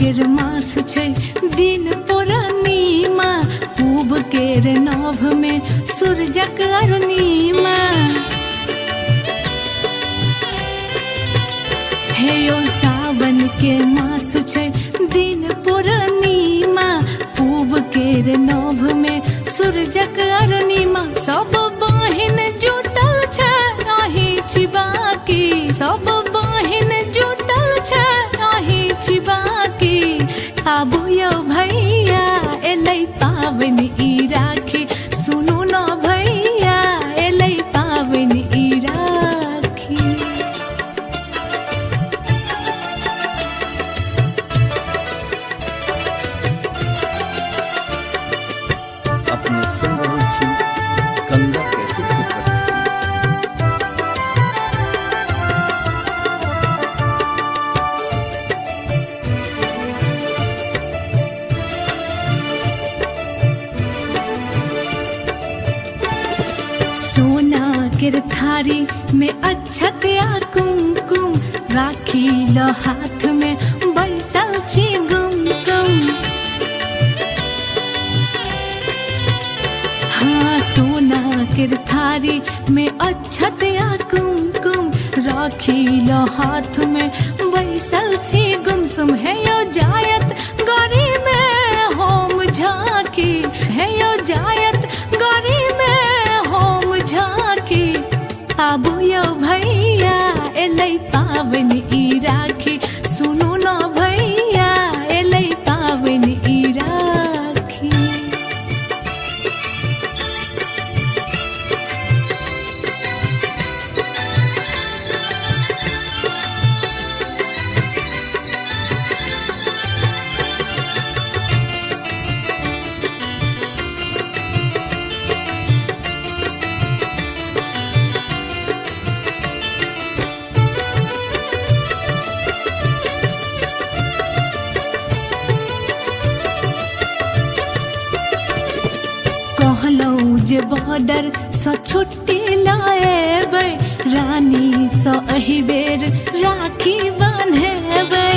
केर मास छै दिन पूर्णिमा, पूब केर नभ में सूरजक अरुणिमा। हे यो सावन के मास छै दिन पूर्णिमा, पूब केर नभ में सूरजक अरुणिमा। सब बहिन जुटल छै अहीं छी बाकी, सब बहिन जुटल छै अहीं छी बाकी। आबू यौ भैया एलै पाबनि ई राखी, सुनू न भैया एलै पाबनि ई राखी। अपने सुन रहल छी गंगा कैसेट के प्रस्तुति। सोना केर थारी में अक्षत आ कुमकुम, राखी लो हाथ में बैसल छी गुमसुम। हाँ सोना केर थारी में अक्षत आ कुमकुम, राखी लो हाथ में बैसल छी गुमसुम। हे यो जायत गरी में होम झांकी, हे यो जायत गरी में होम झांकी। आबू यौ भैया एलै पाबनि ई राखी, सुनू न भैया एलै पाबनि ई राखी। कहलहुँ जे बॉर्डर सँ छुट्टी लाएबै, रानी सँ एहि बेर राखी बान्हेबै।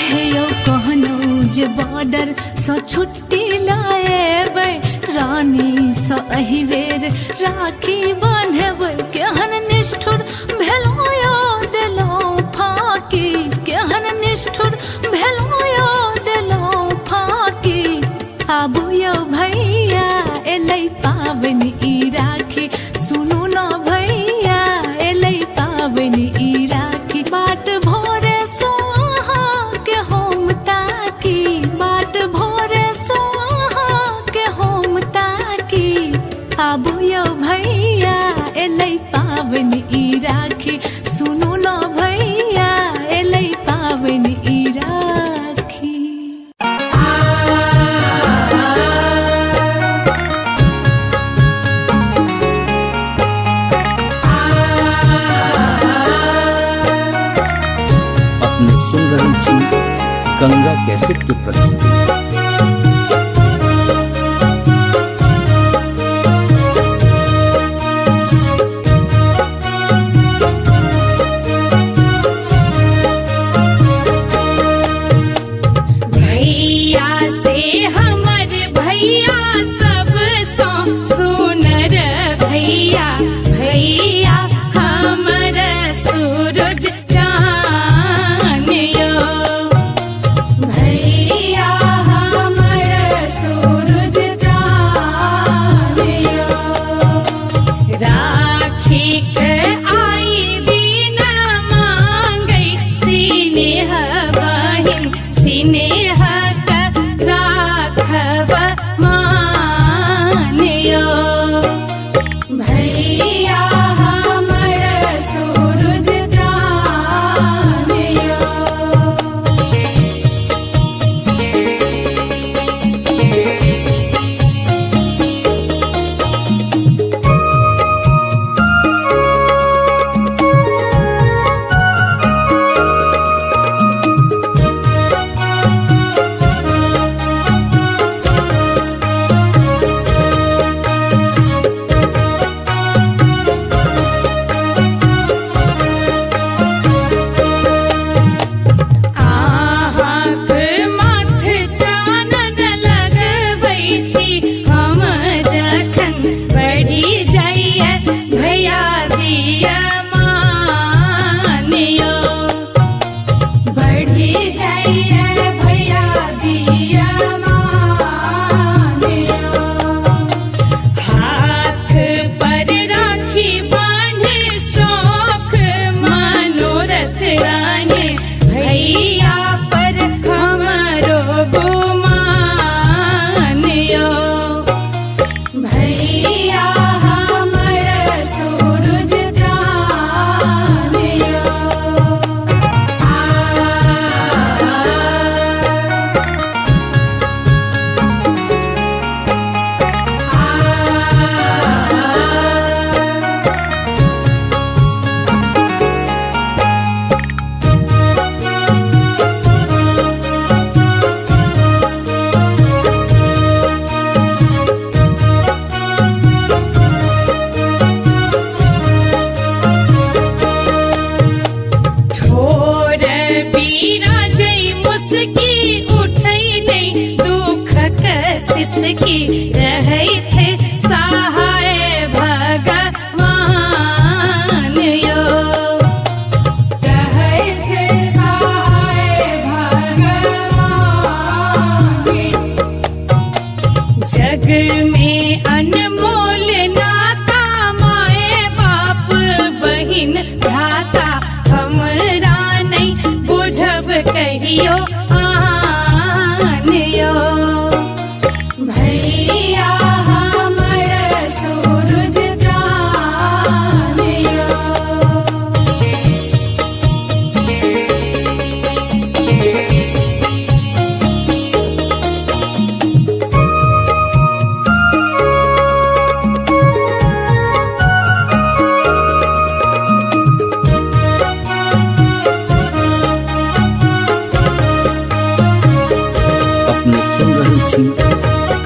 हे यौ कहलहुँ जे बॉर्डर सँ छुट्टी लाएबै, रानी सँ एहि बेर राखी बान्हेबै। केहन निष्ठुर भेलहुँ यौ देलहुँ फाँकी, केहन निष्ठुर भेलहुँ यौ देलहुँ फाँकी। आबू यौ भैया एलै पाबनि ई राखी, सुनू न भैया एलै पाबनि ई राखी। बाट भोरे सो अहाँके हम ताकी, बाट भोरे सो अहाँके हम ताकी। आबू यौ भैया एलै पाबनि ई राखी, सुनू न भैया एलै पाबनि ई राखी। अपने सुन रहल छी गंगा कैसेट के प्रस्तुति। भैया से हमर भैया सबसँ सुनर भैया, भैया हमर सूरज चान यो। भैया हमर सूरज चान यो। राखी के आई दिन मांगै सिनेह बहिन, सिनेह के राखब मान यो। भैया छी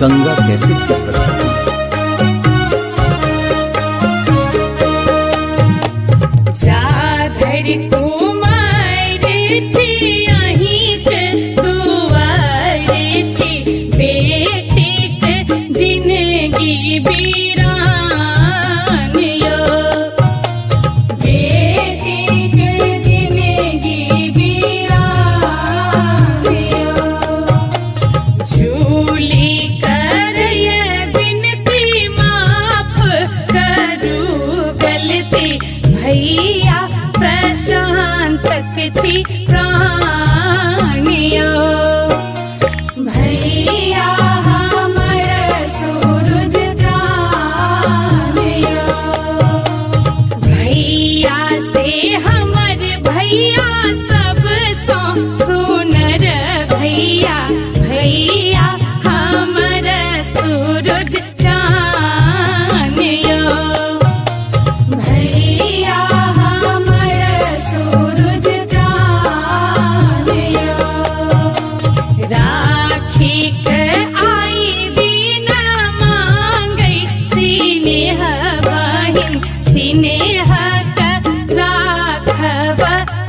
गंगा कैसेट के प्रस्तुति। जा धरि कुमार छी अहींक दुआर छी, बेटीक जिनगी बीरान यो, बेटीक जिनगी बीरान यो। झूली करय विनती माफ करू गलती, भैया प्रशांतक छी प्राणियो, भैया हमर सूरज चान यो। भैया से हमर भैया सबसँ सुनर भैया, भैया हमर सूरज चान यो, भैया हमर सूरज चान यो। राखी के आई दिन मांगै सिनेह बहिन, सिनेह के राखब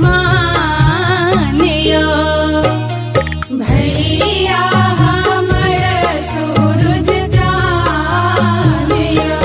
मान यो, भैया हमर सूरज चान यो।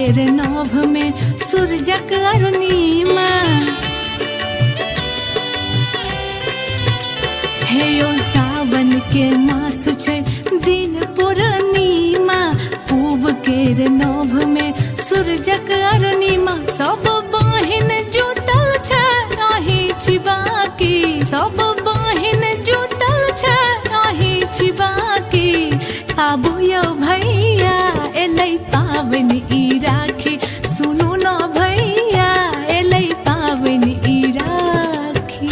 केर नभ में सूरजक अरुणिमा। हे यो सावन के मास छै दिन पूर्णिमा, पूब केर नभ में सूरजक अरुणिमा। सब बहिन जुटल छै अहीं छी बाकी, सब बहिन जुटल छै अहीं छी बाकी। आबू यौ भैया एलै पाबनि ई राखी, सुनू न भैया एलै पाबनि ई राखी।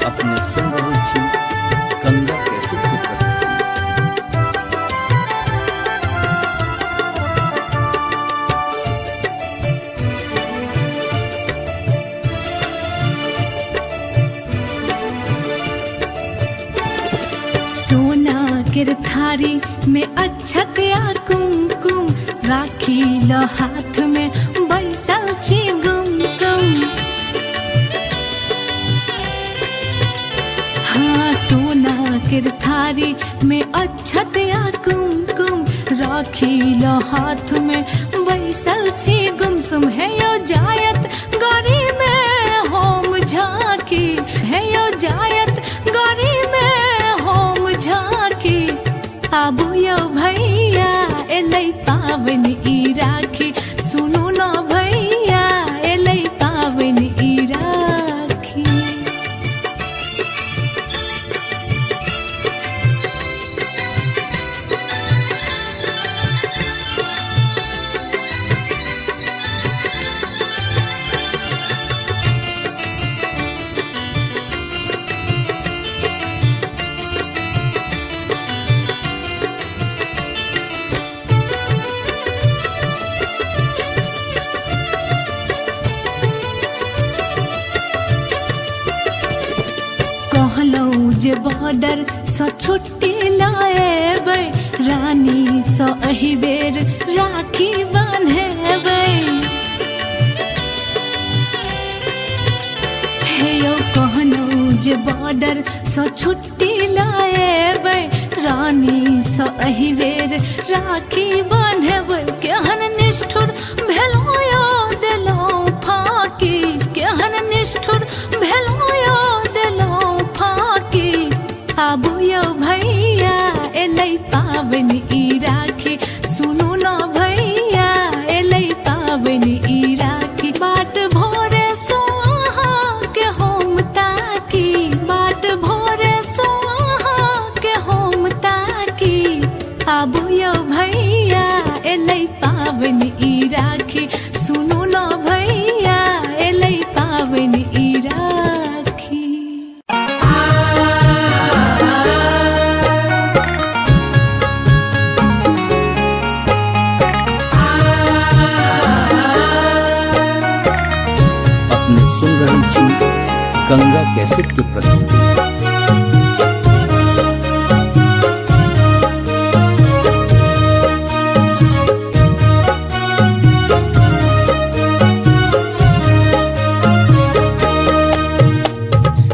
अपने सुन रहल छी गंगा कैसेट के प्रस्तुति। सोना केर थारी में अक्षत आ कुमकुम, राखी लो हाथ में बैसल छी गुमसुम। हाँ सोना केर थारी में अक्षत आ कुमकुम, राखी लो हाथ में बैसल छी गुमसुम। हे यो जायत गरी में होम झांकी, हे यो जायत गरी में होम झांकी। आबू यौ भैया एलै पाबनि ई राखी, सुनू न भैया एलै पाबनि ई राखी। कहलहुँ जे बॉर्डर सँ छुट्टी लाएबै, रानी सँ एहि बेर राखी बान्हेबै। हे यौ कहलहुँ जे बॉर्डर सँ छुट्टी लाएबै, रानी सँ एहि बेर राखी बान्हेबै। केहन निष्ठुर भेलहुँ यौ देलहुँ फाँकी, केहन निष्ठुर भेलहुँ यौ देलहुँ फाँकी। आबू यौ भैया एलै पाबनि ई राखी, सुनू न भैया एलै पाबनि ई राखी। बाट भोरे सो अहाँके हम ताकी, बाट भोरे सो अहाँके हम ताकी। आबू यौ भैया एलै पाबनि ई राखी, सुनू न भैया एलै पाबनि ई राखी। अपने सुन रहल छी गंगा कैसेट के प्रस्तुति।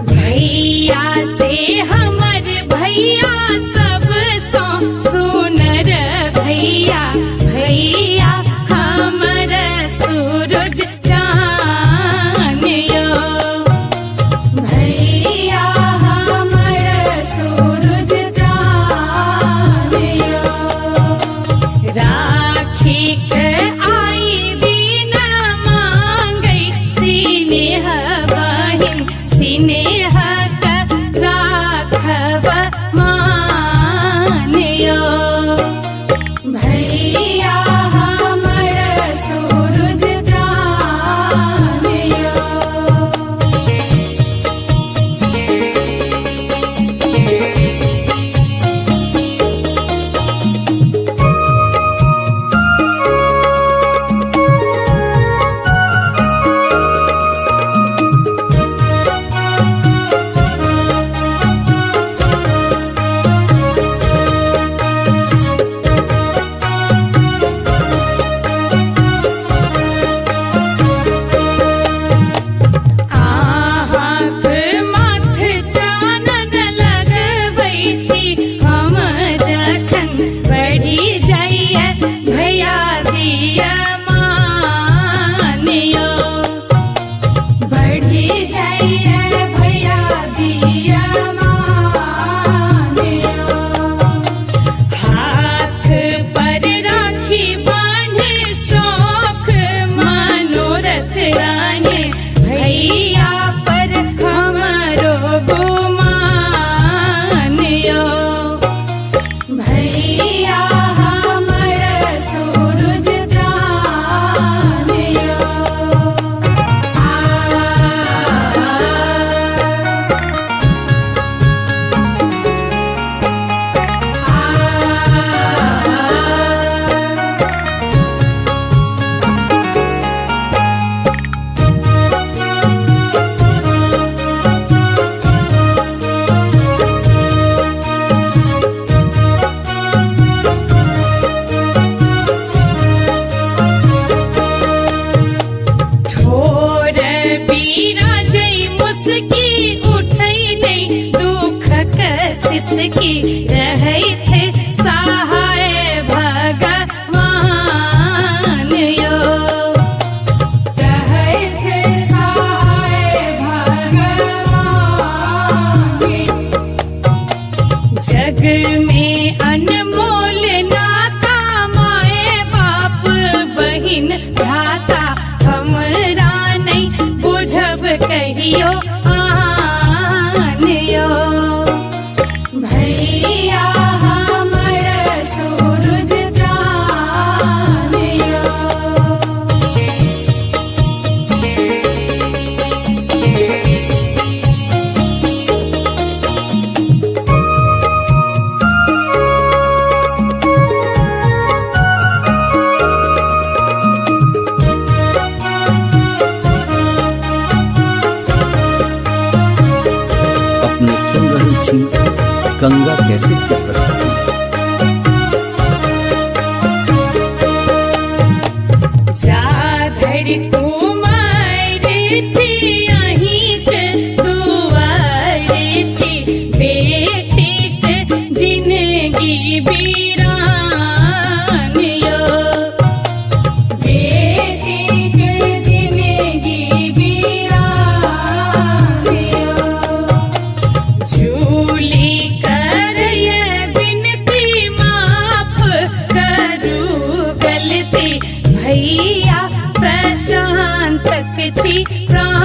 भैया से हमर भैया सबसँ सुनर भैया, भैया हमर सूरज चान यो। भैया। कहियो आन यो। भैया हमर सूरज चान यो। अपने सुन रहल छी गंगा कैसेट के प्रस्तुति। जा धरि कुमार छी अहींक दुआर छी, बेटीक जिनगी बीरान यो। बेटीक जिनगी बीरान यो। झूली करय विनती माफ करू गलती, भैया प्रशांतक छी प्राण।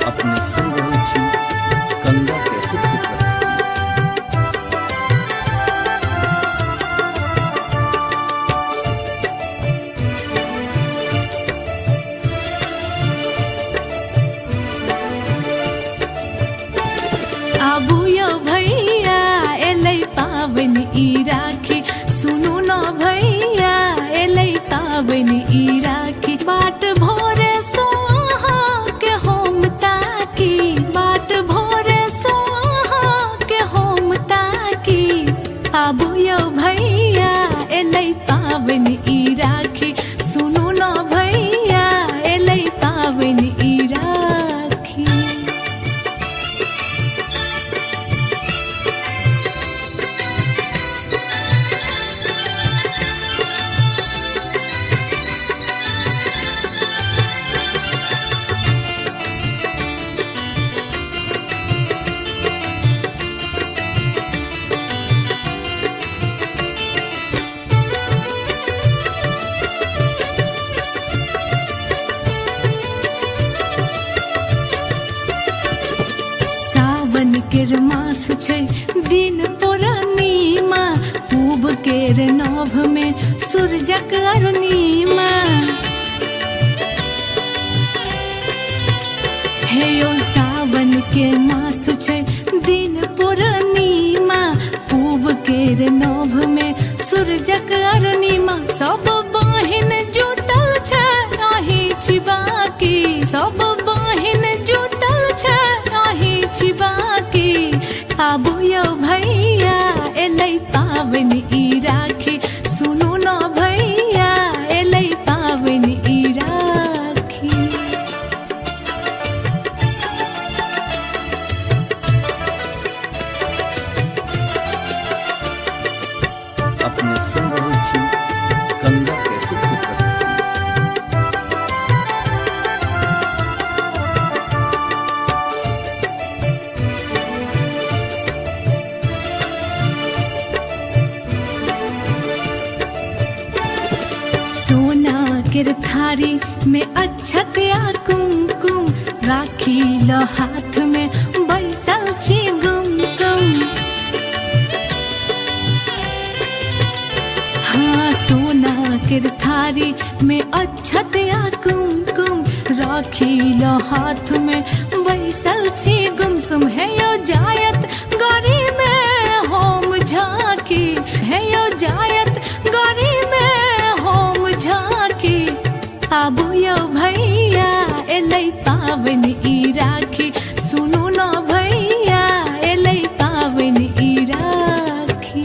अपने सुन रहल छी गंगा कैसेट के प्रस्तुति। आबू यौ भैया एलै पाबनि ई राखी, सुनू न भैया एलै पाबनि ई राखी। बाट भोरे सो अहाँके हम ताकी, बाट भोरे सो अहाँके हम ताकी। आबू यौ भैया एलै पाबनि ई राखी, सुनू न भैया एलै पाबनि ई राखी। सावन केर मास छै दिन पूर्णिमा, पूब केर नभ में सूरजक अरुणिमा। हे यौ सावन के मास छै दिन पूर्णिमा, पूब केर नभ में सूरजक अरुणिमा। सब बहिन जुटल छै अहीं छी बाकी, सब बहिन जुटल छै अहीं छी बाकी। आबू यौ भैया एलै पाबनि ई राखी, सुनू न भैया एलै पाबनि ई राखी। अपने सुन रहल छी गंगा कैसेट के प्रस्तुति। सोना केर थारी में अक्षत आ कुमकुम, राखी लो हाथ में बैसल छी गुमसुम। हाँ सोना केर थारी में अक्षत आ कुमकुम, राखी लो हाथ में बैसल छी गुमसुम। हे यो जायत गरी में होम झांकी, हे यो जायत गरी में होम झांकी। आबू यौ भैया एलै पाबनि ई राखी, सुनू न भैया एलै पाबनि ई राखी।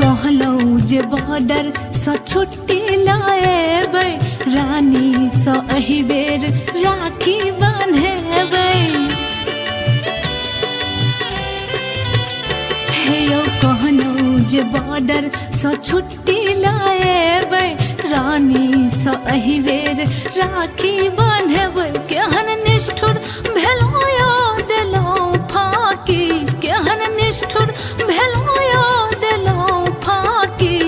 कहलहुँ जे बॉर्डर सँ छुट्टी लाएबै, रानी सँ एहि बेर राखी बान्हेबै। हे यौ कहलहुँ जे बॉर्डर सँ छुट्टी लाएबै, रानी सँ एहि बेर राखी बान्हेबै। केहन निष्ठुर भेलहुँ यौ देलहुँ फाँकी, केहन निष्ठुर भेलहुँ यौ देलहुँ फाँकी।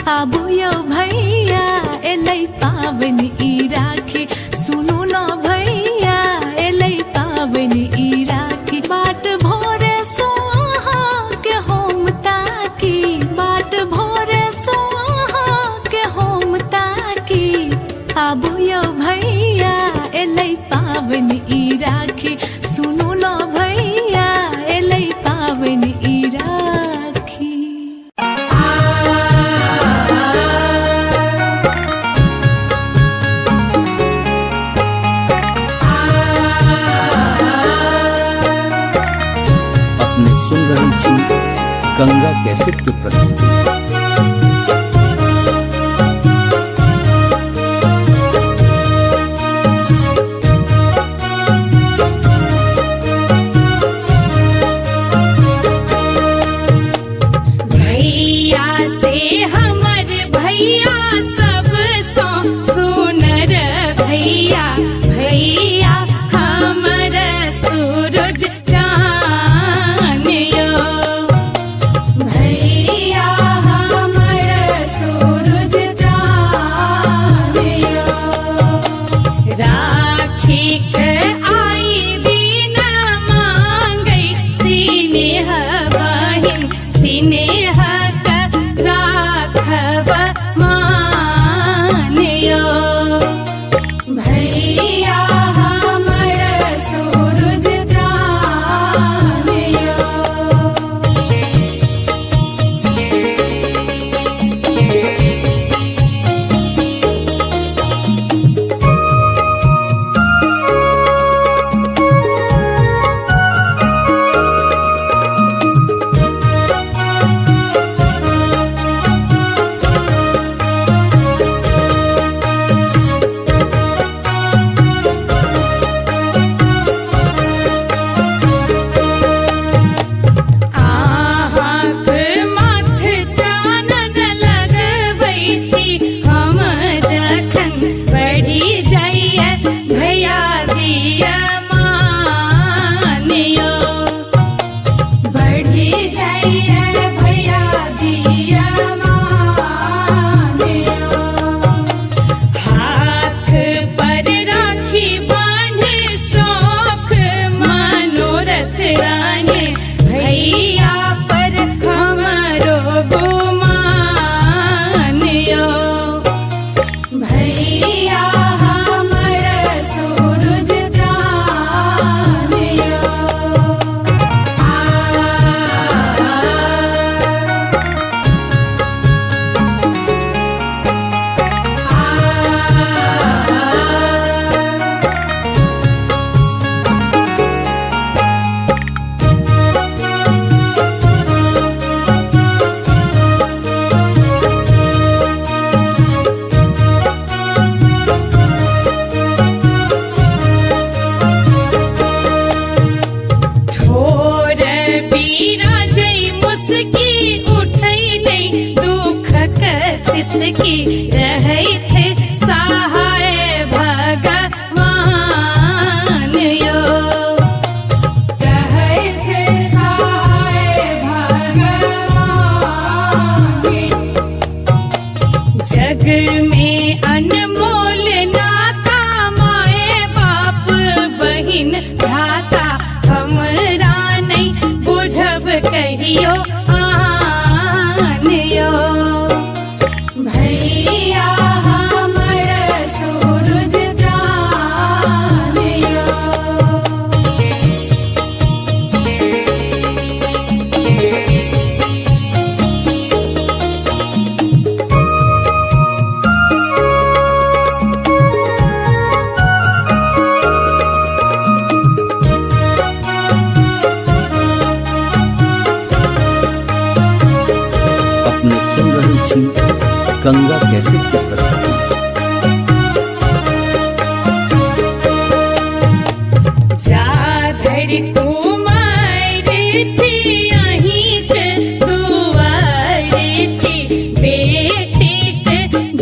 आबू यौ भैया एलै पाबनि ई राखी, सुनू न भैया एलै पाबनि ई राखी। बाट भोरे सो अहाँके हम ताकी, बाट भोरे सो अहाँके हम ताकी। आबू यौ भैया एलै पाबनि ई राखी, सुनू न भैया एलै पाबनि ई राखी। अपने सुन रहल छी गंगा कैसेट के प्रस्तुति। रखिया भैया हमर सूरज चान यो। भैया हमर सूरज चान यो। राखी के आई दिन मांगै सिनेह बहिन सिनेह के राखब मान यो। भैया हमर सूरज चान यो। अहाँक माथ चानन लगबै छी हम जखन बढ़ि जाइए भैया दिया मान यो। बढ़ी जाइए भैया दिया मान यो। हाथ पर राखी बान्हे शौख मनोरथ राने भैया पर हमरो गुमान यो। भैया हमर सूरज चान यो। आ ठोर बिराजै मुस्की उठै नै दुःखक सिसकी रहै थे सहाय भगवान यो। रहै थे सहाय भगवान। जग में अनमोल नाता माए बाप बहिन भ्राता हमरा नहीं बुझब कहियो आन यो। भैया हमर सूरज चान यो। अपने सुन रहल छी गंगा कैसेट के प्रस्तुति। जा धरि कुमार छी अहींक दुआर छी बेटीक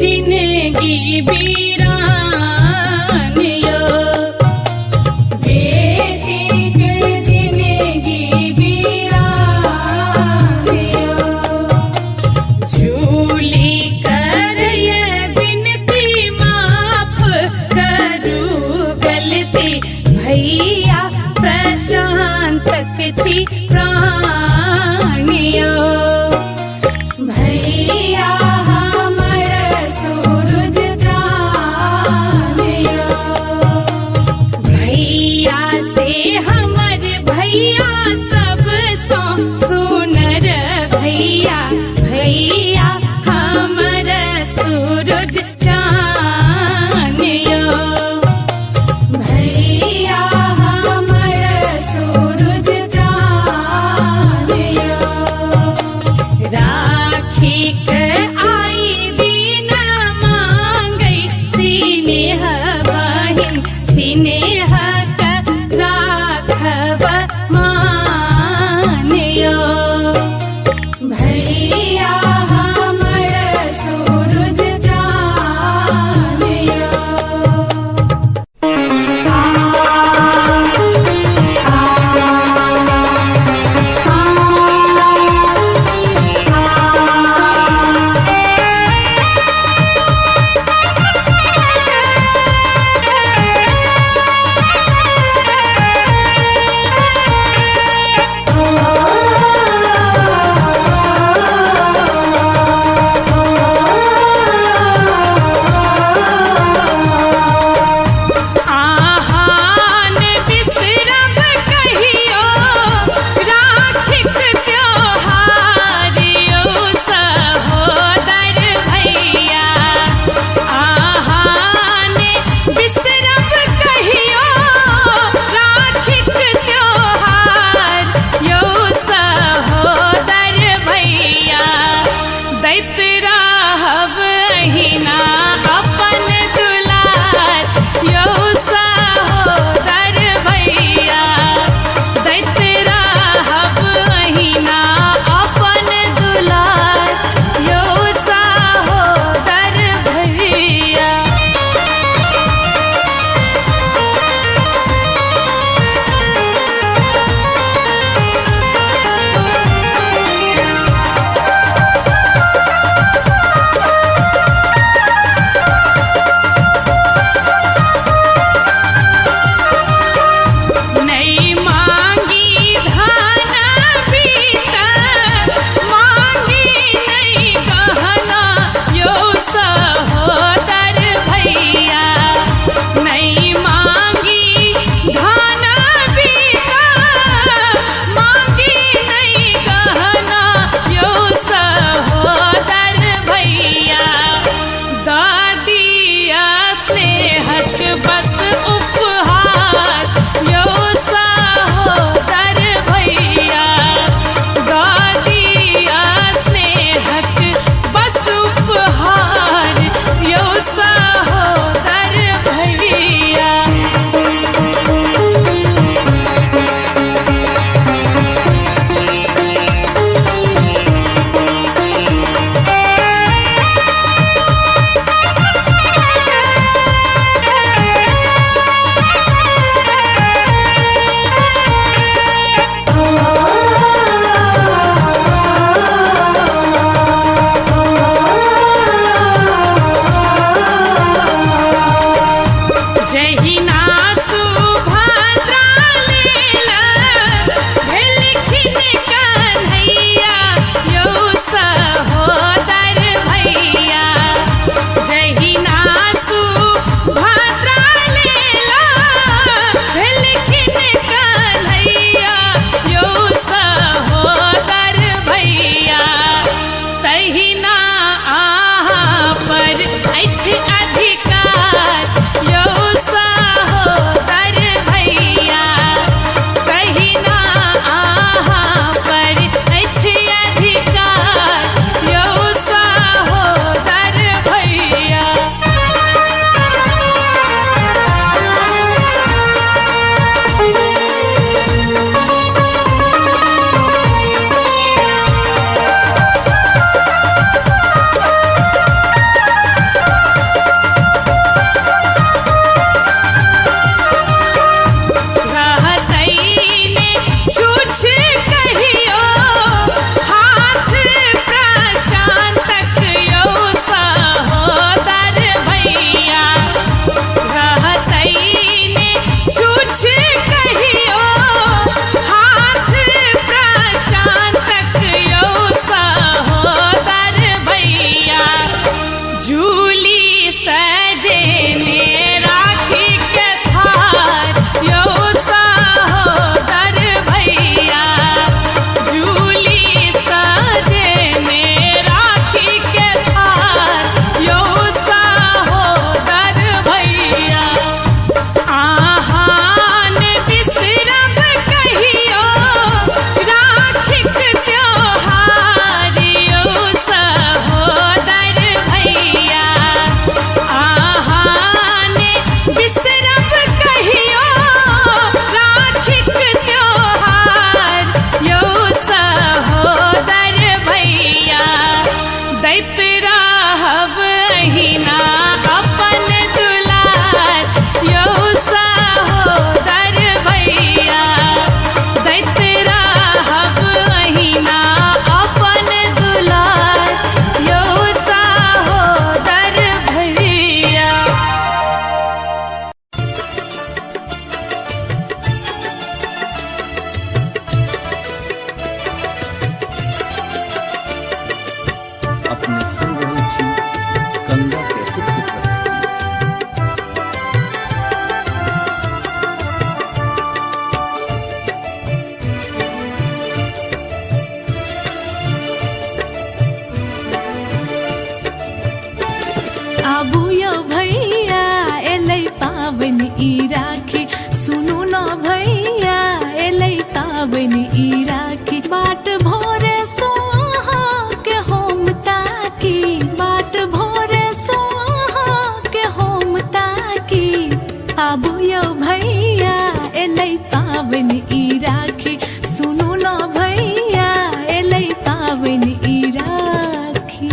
जिनगी बीरान यो। बेटीक जिनगी बीरान यो। झूली करय बिनती माफ करू गलती भैया प्रशांतक छी प्राण यो। भैया हमर सूरज चान यो। भैया से हमर भैया सबसँ सुनर भैया भैया हमर सूरज चान यो। भैया हमर सूरज चान यो। राखी के आई दिन मांगै सिनेह बहिन सिनेह के राखब मान यो। भैया हमर सूरज चान यो। ई राखी। सुनू न भैया एलै पाबनि ई राखी। बाट भोरे सोहा के हम ताकी, बाट भोरे सोहा के हम ताकी। आबू यौ भैया एलै पाबनि ई राखी। सुनू न भैया एलै पाबनि ई राखी।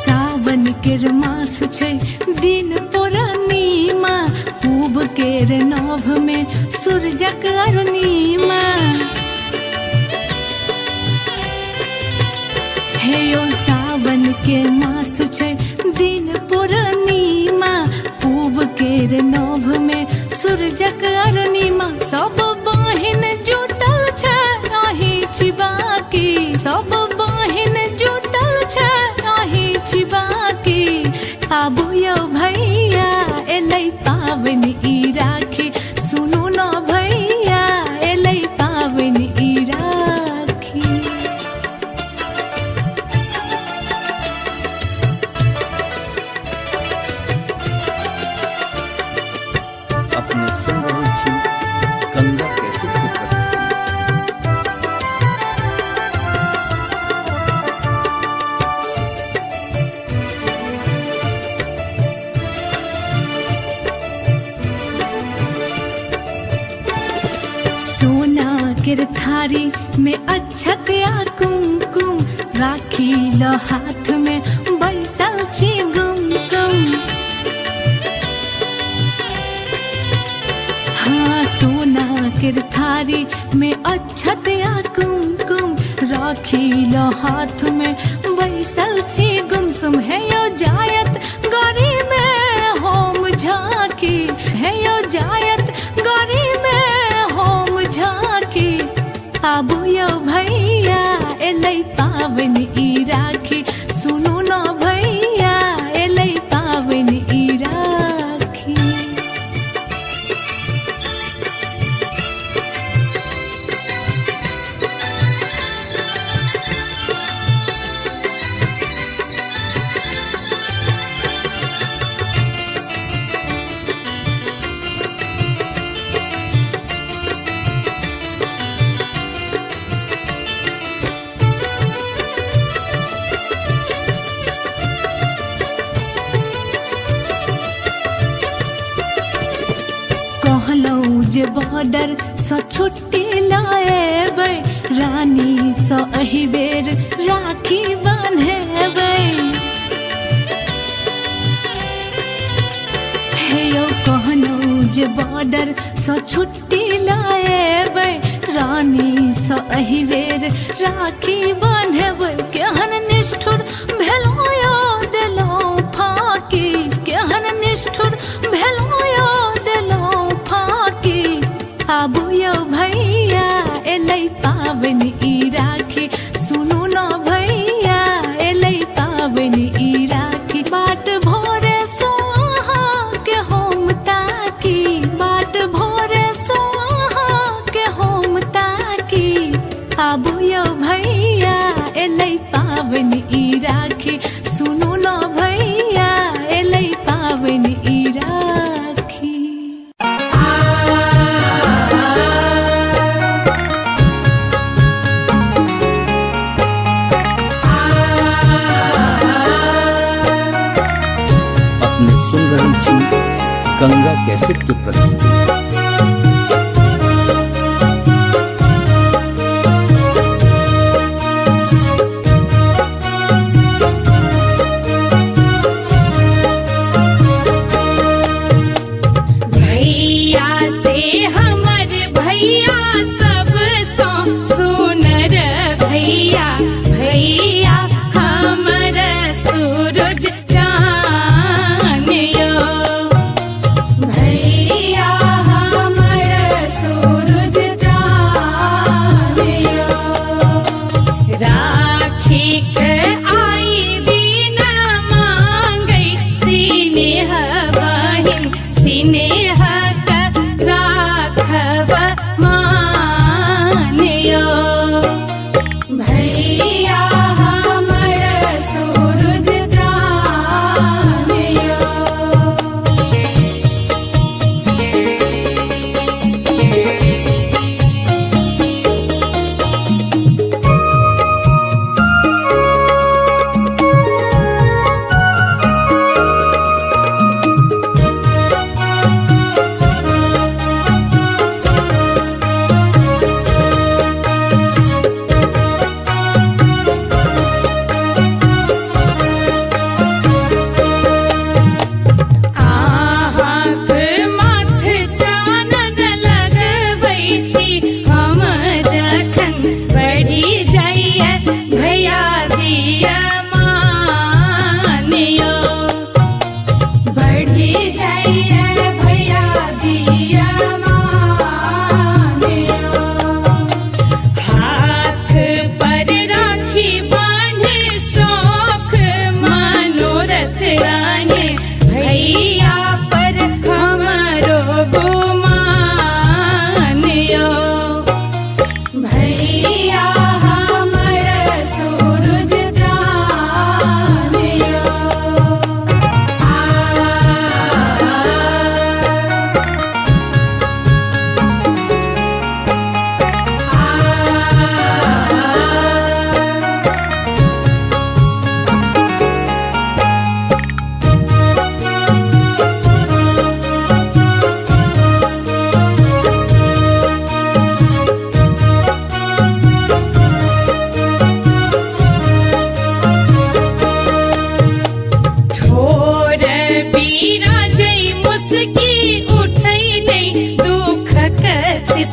सावन केर मास छै दिन पूर्णिमा, पूब केर नभ में सूरजक अरुणिमा। हे यो सावन के मास छै दिन पूर्णिमा, पूब केर नभ में सूरजक अरुणिमा। सब बहिन जुटल छै अहीं छी बाकी, सब बहिन जुटल छै अहीं छी बाकी। आबू यौ भैया एलै पाबनि ई राखी। सुनू न भैया एलै पाबनि ई राखी। अपने सुन रहल छी गंगा कैसेट के प्रस्तुति। सोना केर थारी में अक्षत आ कुमकुम, राखी लो हाथ में बैसल छी गुमसुम। हाँ सोना केर थारी में अक्षत आ कुमकुम, राखी लो हाथ में बैसल छी गुमसुम। हे यो जायत गरी में होम झांकी, हे यो जायत गरी में होम झांकी। आबू यौ भैया एलै पाबनि ई राखी। सुनू न भैया एलै पाबनि ई राखी। कहलहुँ जे बॉर्डर सँ छुट्टी लाएबै, रानी सँ एहि बेर राखी बान्हेबै। हे यौ कहलहुँ जे बॉर्डर सँ छुट्टी लाएबै, रानी सँ एहि बेर राखी बान्हेबै। केहन निष्ठुर भेलहुँ यौ देलहुँ फाँकी, केहन निष्ठुर भेलहुँ यौ देलहुँ फाँकी। आबू यौ भैया एलै पाबनि ई राखी। सुनू न भैया एलै पाबनि ई राखी। बाट भोरे सोहा के हम ताकी, बाट भोरे सोहा के हम ताकी। आबू यौ भैया एलै पाबनि ई राखी। सुनू न भैया एलै पाबनि ई राखी। अपने सुन रहल छी गंगा कैसेट के प्रस्तुति। भैया से हमर भैया सबसँ सुनर भैया, भैया हमर सूरज चान यो।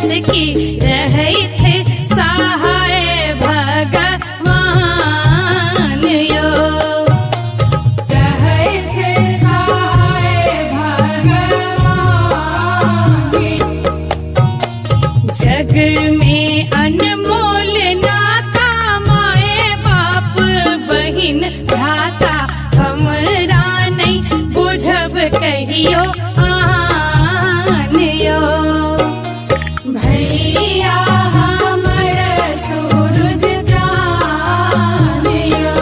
सखी रहैत सहाय भगवान यो। रहैत सहाय भगवान। जग में अनमोल नाता माए बाप बहिन भ्राता, हमरा नहीं बुझब कहियो आन यो। भैया हमर सूरज चान यो।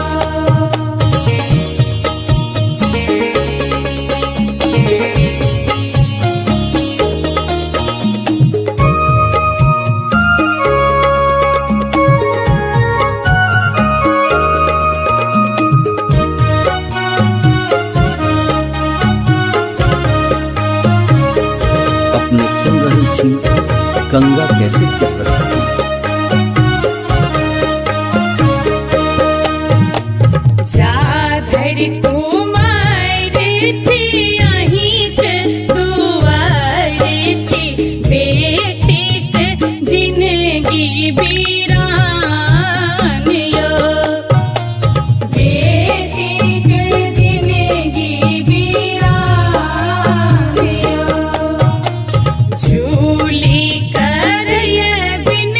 अपने सुन रहल छी गंगा कैसेट के प्रस्तुति। जा धरि कुमार छी अहींक दुआर छी, बेटीक जिनगी बीरान यो। बेटीक जिनगी बीरान यो। झूली करय बिन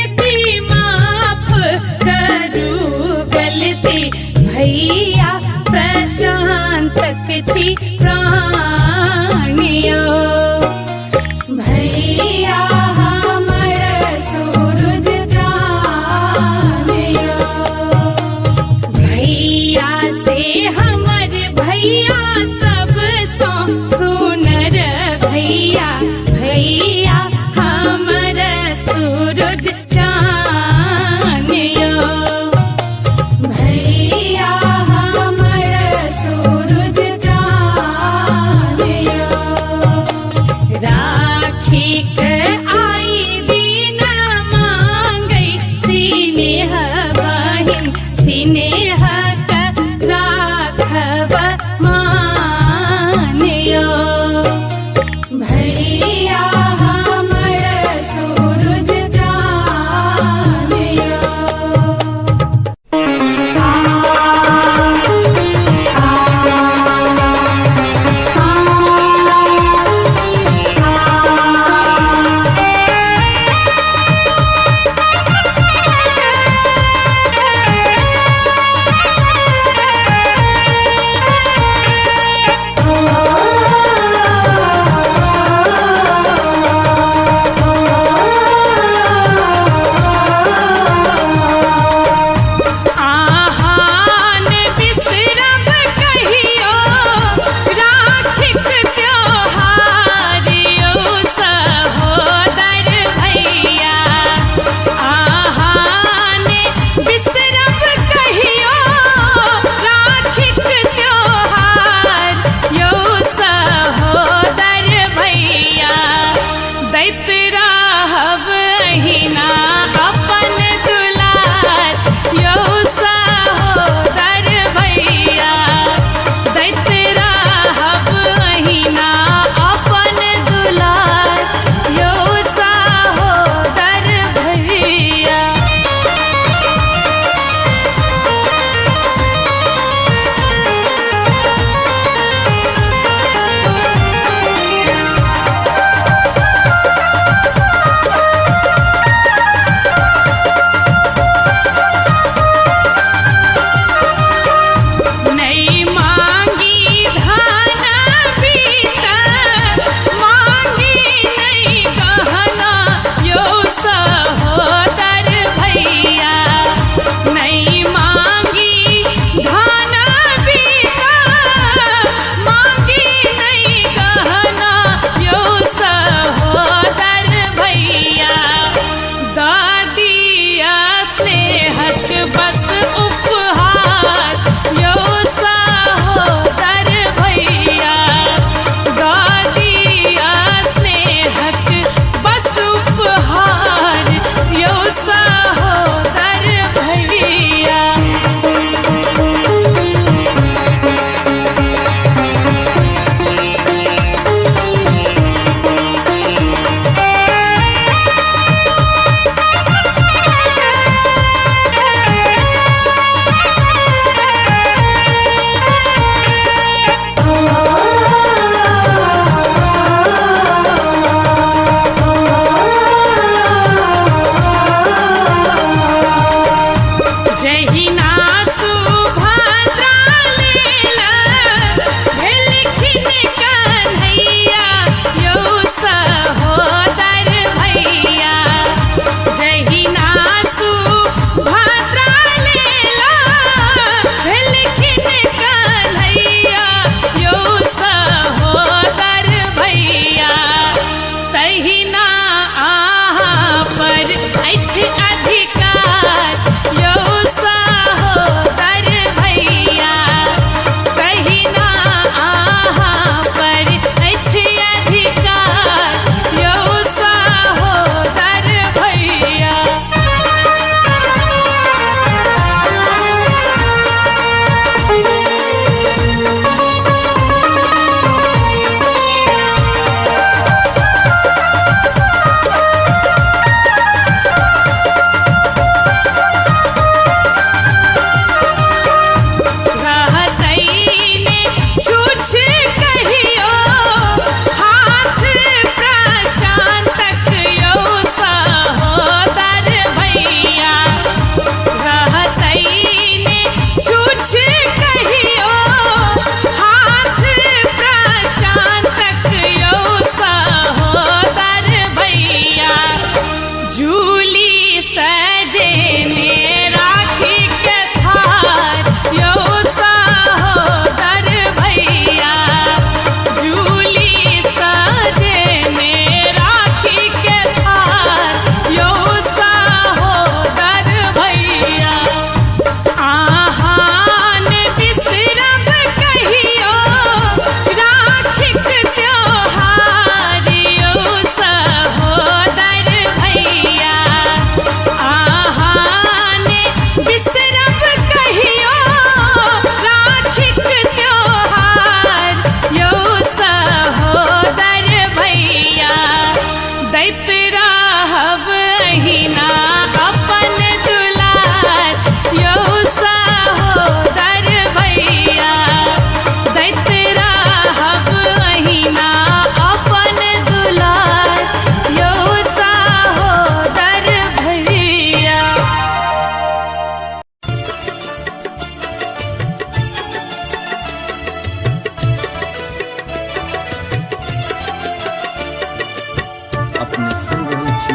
अपने सुन रहल छी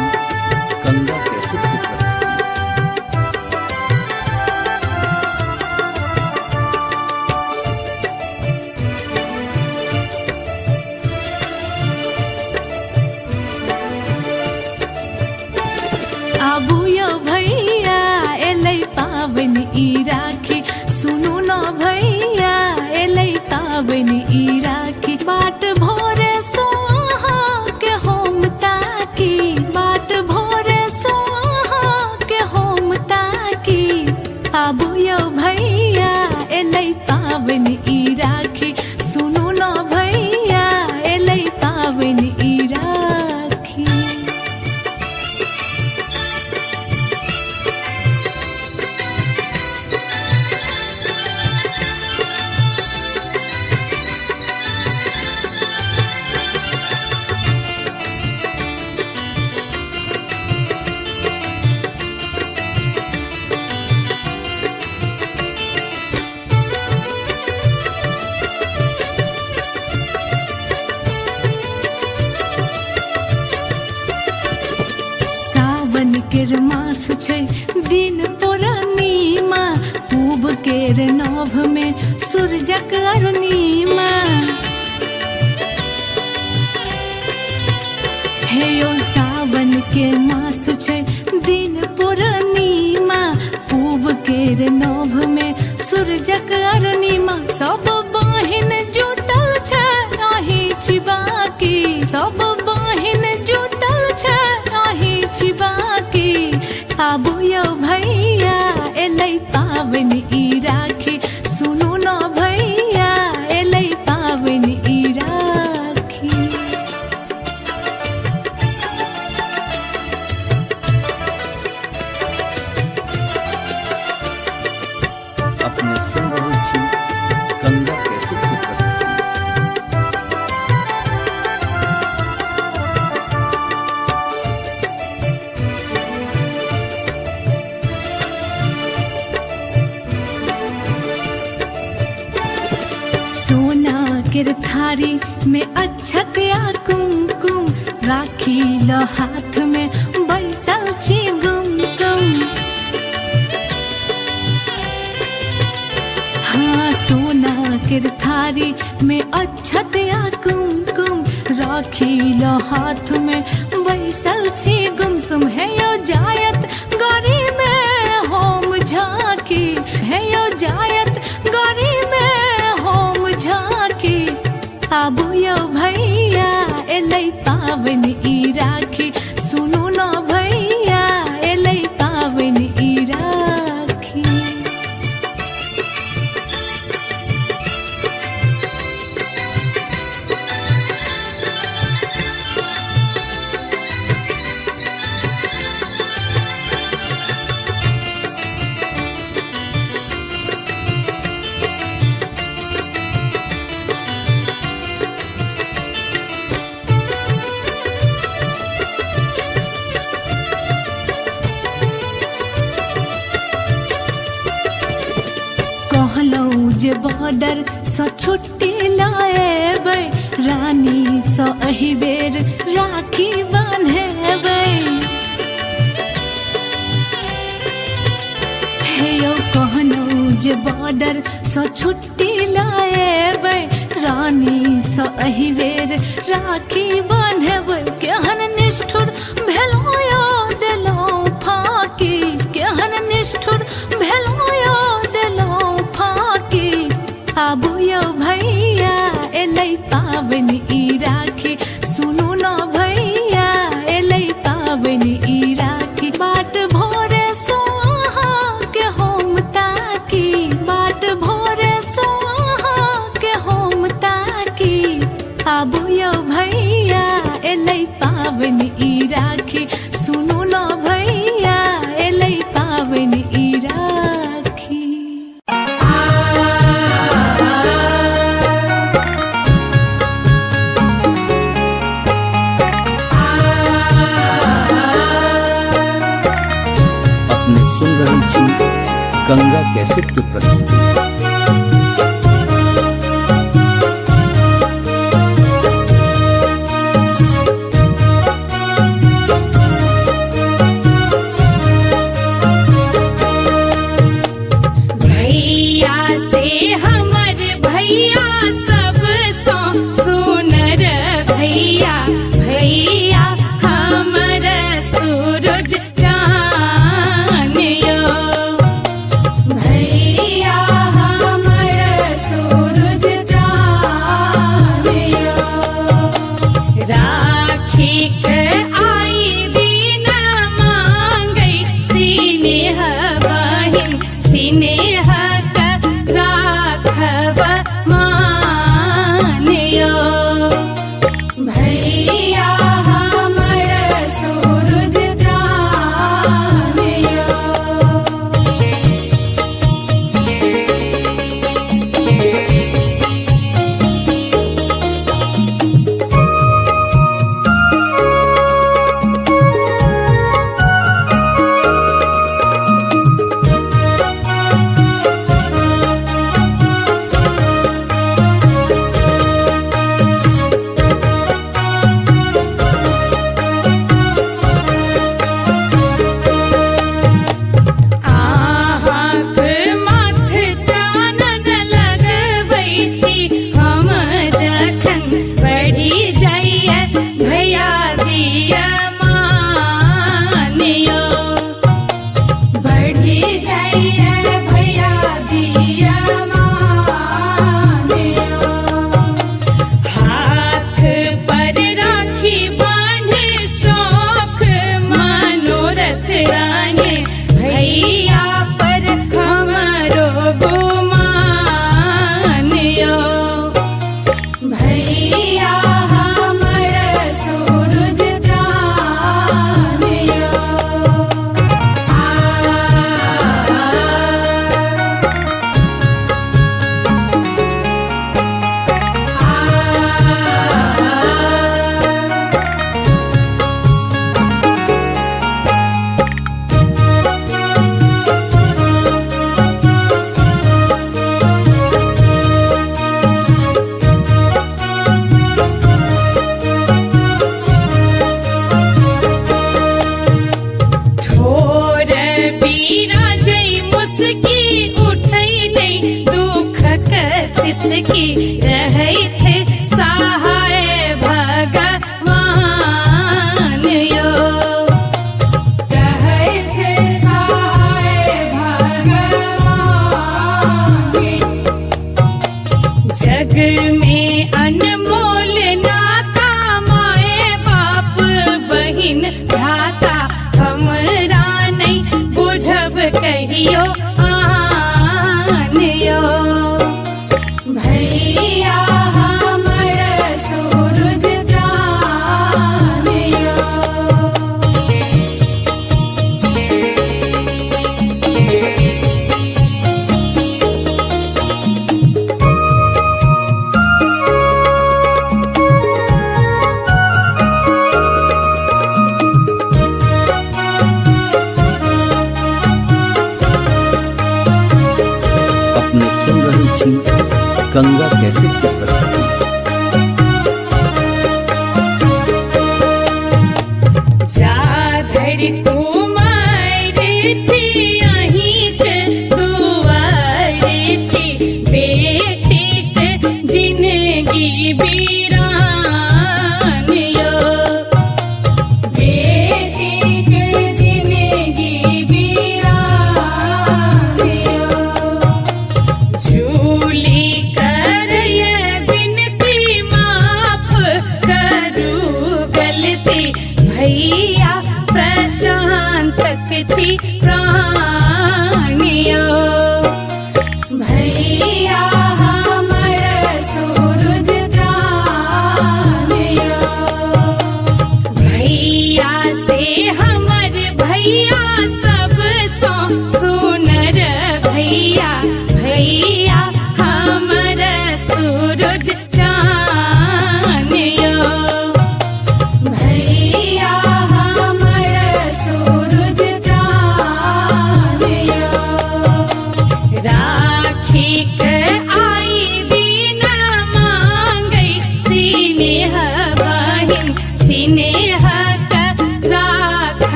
गंगा कैसेट के प्रस्तुति। आबू यौ भैया एलै पाबनि ई राखी, सुनू न भैया एलै पाबनि ई राखी। बाट भोरे सोहा के होम ताकी, बाट भोरे सोहा के होम ताकी। आबू यौ भैया एलै पाबनि ई राखी, सुनू न भैया एलै पाबनि ई राखी। सावन केर मास छै दिन पूर्णिमा, पूब केर नभ में सूरजक अरुणिमा। हे यौ सावन के मास छै दिन पूर्णिमा, पूब केर नभ में सूरजक अरुणिमा। सब बहिन जुटल छै अहीं छी बाकी, सब बहिन जुटल छै अहीं छी बाकी। आबू यौ भैया एलै पाबनि ई राखी, सुनू न भैया एलै पाबनि ई राखी। अपने सुन रहल छी गंगा कैसेट के प्रस्तुति। सोना केर थारी में अक्षत आ कुमकुम, राखी लो हाथ में बैसल छी गुमसुम। हाँ सोना केर थारी में अक्षत आ कुमकुम, राखी लो हाथ में बैसल छी गुमसुम। हे यो जायत गरी में होम झांकी, हे यो जायत गरी में होम झांकी। आबू यौ भैया एलै पाबनि ई राखी, सुनू न भैया एलै पाबनि ई राखी। कहलहुँ जे बॉर्डर सँ छुट्टी लाएबै, रानी सँ एहि बेर राखी बान्हेबै। हे यौ कहलहुँ जे बॉर्डर सँ छुट्टी लाएबै, रानी सँ एहि बेर राखी बान्हेबै। केहन निष्ठुर भेलहुँ यौ देलहुँ फाँकी, केहन निष्ठुर भेलहुँ यौ देलहुँ फाँकी। आबू यौ भैया एलै पाबनि ई राखी, सुनू न भैया एलै पाबनि ई राखी। बाट भोरे सोहा के होम ताकी, बाट भोरे सोहा के होम ताकी। आबू यौ भैया एलै पाबनि ई राखी, सुनू न भैया एलै पाबनि ई राखी। अपने सुन रहल छी गंगा कैसेट के प्रस्तुति। भीख आई दिन मांगै सिनेह बहिन सिनेह राखब मानयो। भैया हमर सूरज चान यो। अहाँक माथ चानन लगबै छी हम जखन बढ़ि जाइए भैया दिया मानियो। बढ़ी जाइए भैया दिया मानियो। हाथ पर राखी बान्हे शौक मनोरथ राने भैया पर हमरो गुमान यो। भैया हमर सूरज चान यो। आ ठोर बिराजै मुस्की उठै नै दुःखक सिसकी रहैत सहाय भगवान यो। रहैत सहाय भगवान। जग में अनमोल नाता माए बाप बहिन भ्राता हमरा नहीं बुझब कहियो आन यो। भैया हमर सूरज चान यो। अपने सुन रहल छी गंगा कैसेट के प्रस्तुति। जा धरि कुमार छी अहींक दुआर छी बेटीक जिनगी बीरान यो। बेटीक जिनगी बीरान यो। झूली करय बिनती माफ करू गलती भैया प्रशांत।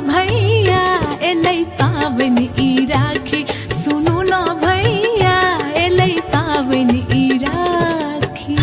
भैया एलै पाबनि ई राखी, सुनू न भैया एलै पाबनि ई राखी।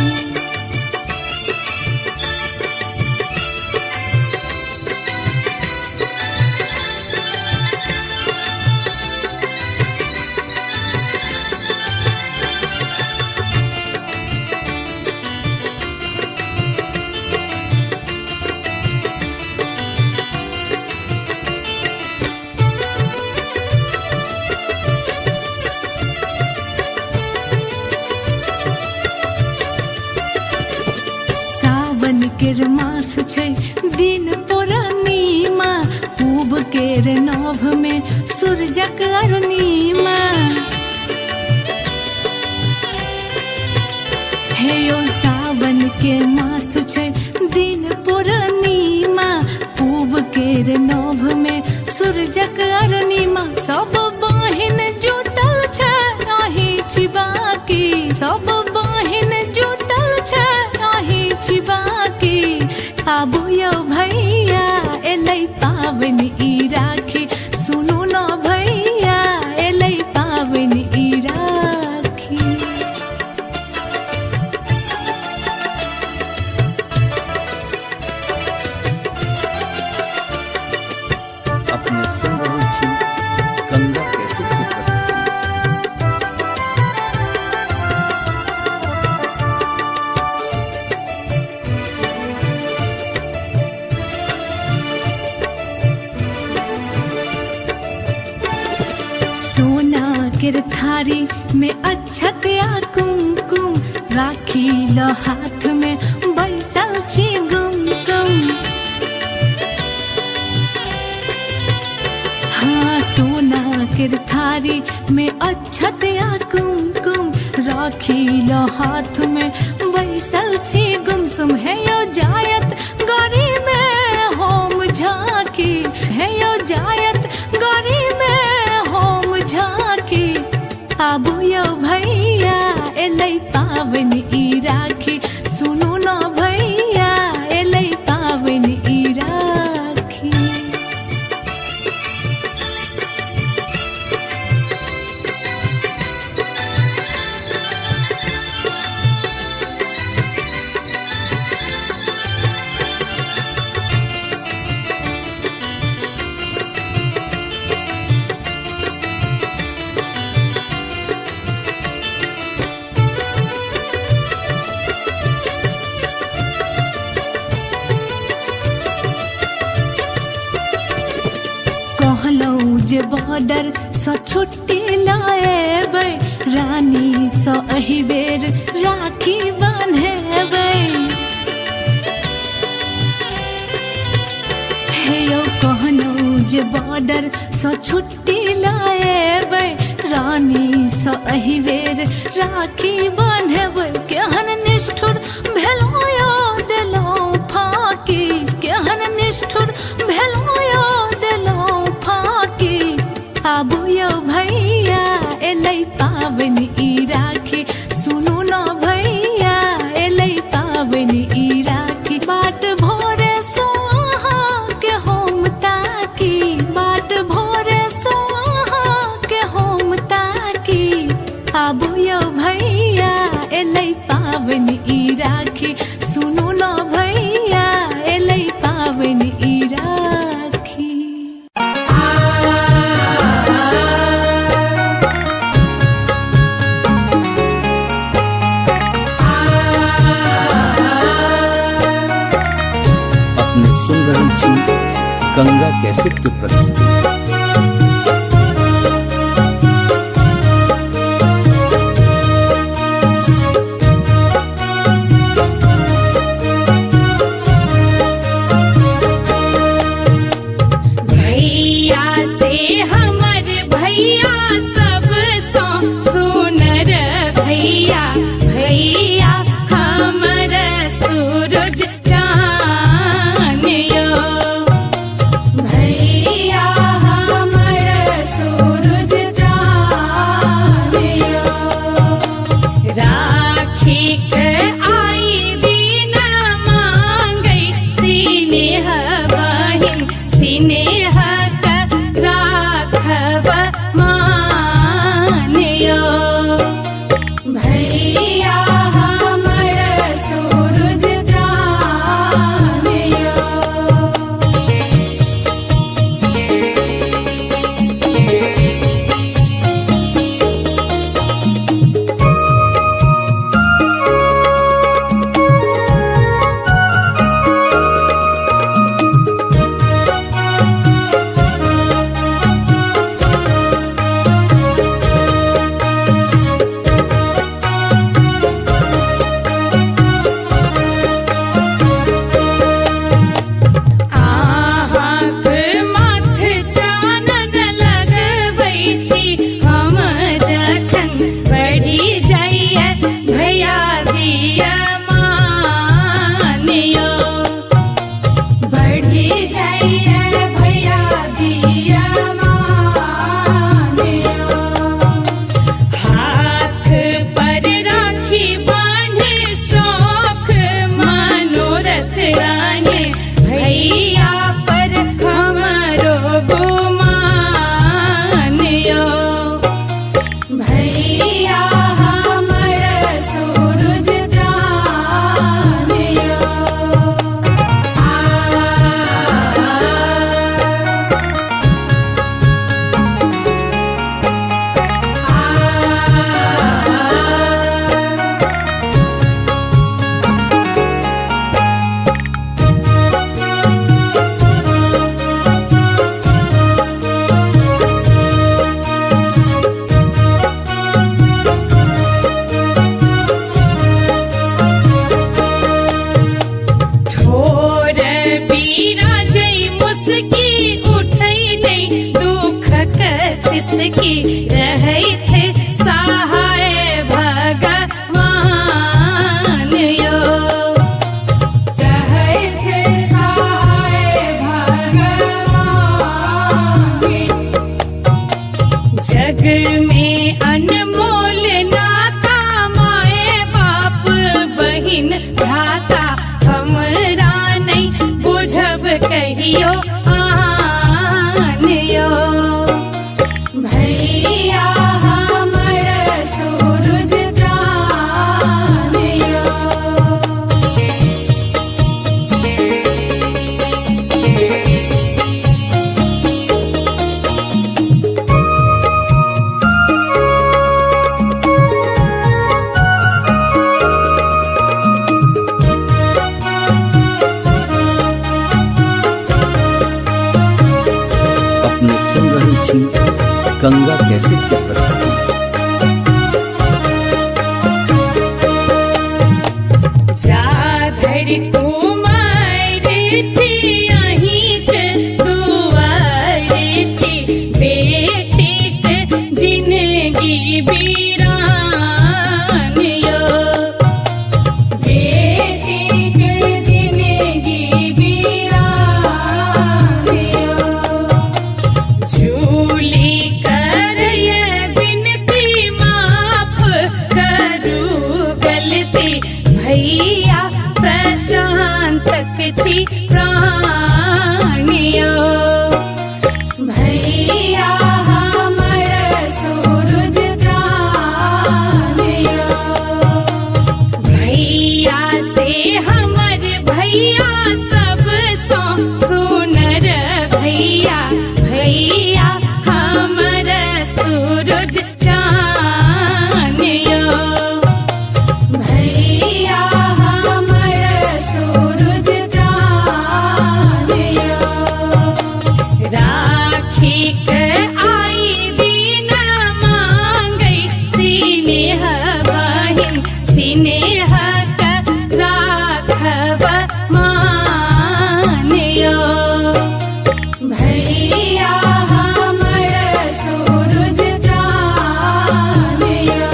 सावन केर मास छै दिन पूर्णिमा, पूब केर नभ में सूरजक अरुणिमा। हे यो सावन के मास छै दिन पूर्णिमा, पूब केर नभ में सूरजक अरुणिमा। सब बहिन जुटल छै अहीं छी बाकी, सब बहिन जुटल छै अहीं छी बाकी। आबू यौ भैया एलै पाबनि ई राखी, सुनू न भैया एलै पाबनि ई राखी। अपने सुन रहल छी गंगा कैसेट के प्रस्तुति। सोना केर थारी में अक्षत आ कुमकुम, राखी लो हाथ में बैसल छी गुमसुम। हाँ सोना केर थारी में अक्षत आ कुमकुम, राखी लो हाथ में बैसल छी गुमसुम। हे यो जायत गरी में होम झांकी, हे यो जायत गरी में होम झांकी। आबू यौ भैया एलै पाबनि ई राखी, सुनू न भैया एलै पाबनि ई राखी। कहलहुँ जे बॉर्डर सँ छुट्टी लाएबै, रानी सँ एहि बेर राखी बान्हेबै। हे यौ कहलहुँ जे बॉर्डर सँ छुट्टी लाएबै, रानी सँ एहि बेर राखी बान्हेबै। केहन निष्ठुर भेलहुँ यौ देलहुँ फाँकी, केहन निष्ठुर भेलहुँ यौ देलहुँ फाँकी। आबू यौ भैया एलै पाबनि ई राखी, सुनू न भैया एलै पाबनि ई राखी। बाट भोरे सो अहाँके हम ताकी, बाट भोरे सो अहाँके हम ताकी। आबू यौ भैया एलै पाबनि ई राखी, सुनू न भैया एलै पाबनि ई राखी। अपने सुन रहल छी गंगा कैसेट के प्रस्तुति। भैया से हमर भैया सबसँ सुनर भैया, भैया हमर सूरज चान यो। भैया हमर सूरज चान यो। राखी के आई दिन मांगै सिनेह बहिन, सिनेह सखी रहैत सहाय भगवान यो। रहैत सहाय भगवान। जग में अनमोल नाता माए बाप बहिन भ्राता, हमरा नहीं बुझब कहियो आन यो। भैया हमर सूरज चान यो। अपने सुन रहल छी गंगा कैसेट के प्रस्तुति। जा धरि कुमार छी अहींक दुआर छी, बेटीक जिनगी बीरान यो। बेटीक जिनगी बीरान यो। झूली करय बिनती माफ करू गलती, भैया प्रशांतक छी प्राण यो। भैया हमर सूरज चान यो। भैया से हमर भैया सबसँ सुनर भैया, भैया हमर सूरज चान यो। भैया हमर सूरज चान यो। राखी के आई दिन मांगै सिनेह बहिन, सिनेह के राखब मान यो। भैया हमर सूरज चान यो।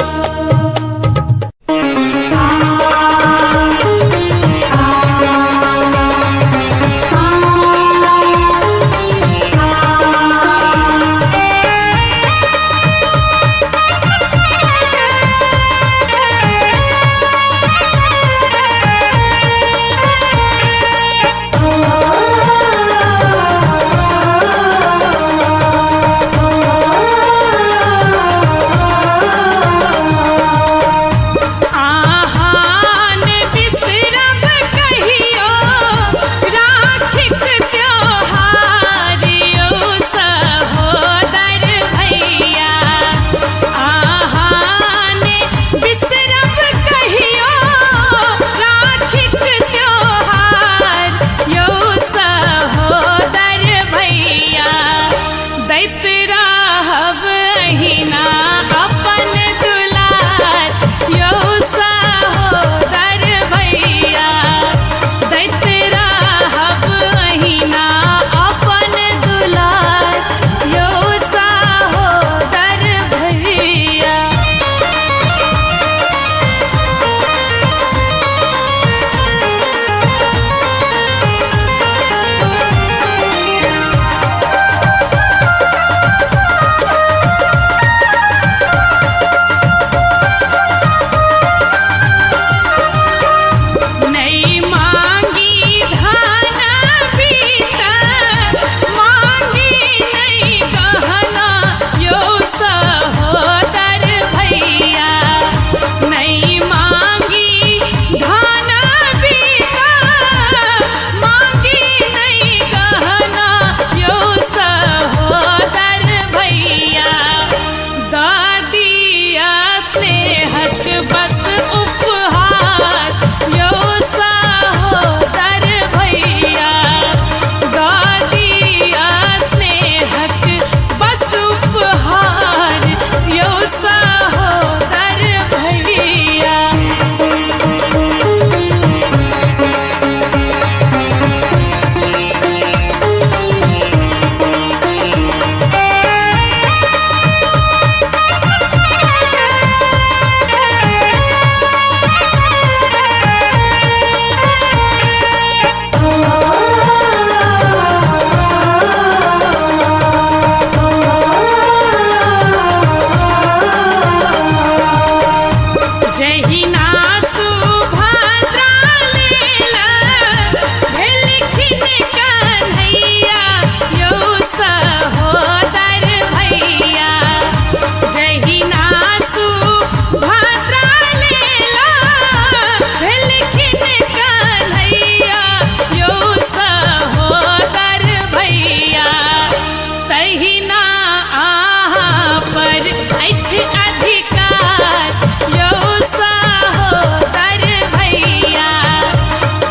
अछि अधिकार यौ सहोदर भैया,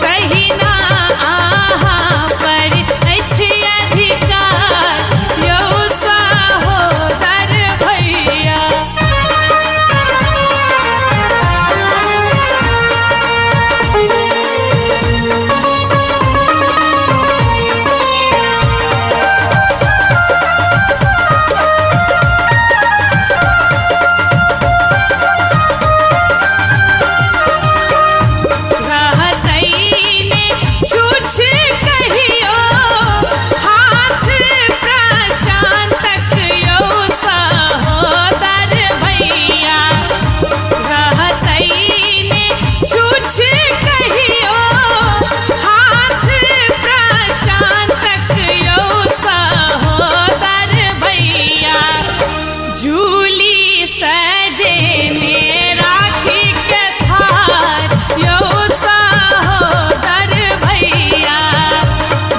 तहिना अहाँ पर अछि अधिकार यौ सहोदर भैया। रहतैने छुछ कहियो हाथ प्रशांतक यौ सहोदर भैया, रहतैने छुछ कहियो हाथ प्रशांतक यौ सहोदर भैया। झूली सजेने राखी के थार यौ सहोदर भैया,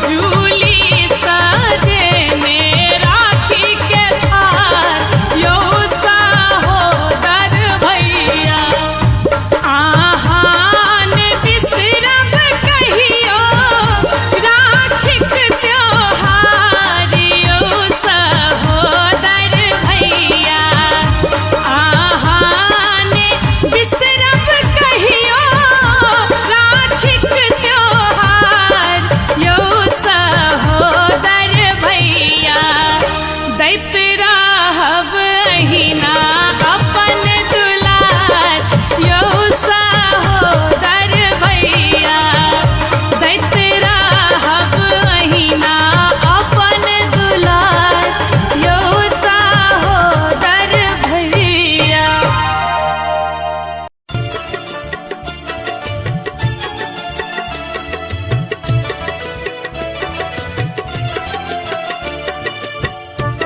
झूली सजेने राखी के थार यौ सहोदर भैया। आहान बिसरब कहियो राखीक त्योहार यौ सहोदर भैया, आहान बिसरब कहियो राखीक त्योहार यौ सहोदर भैया। दैत रहब अहिना अपन दुलार यौ सहोदर भैया, दैत रहब अहिना अपन दुलार यौ सहोदर भैया।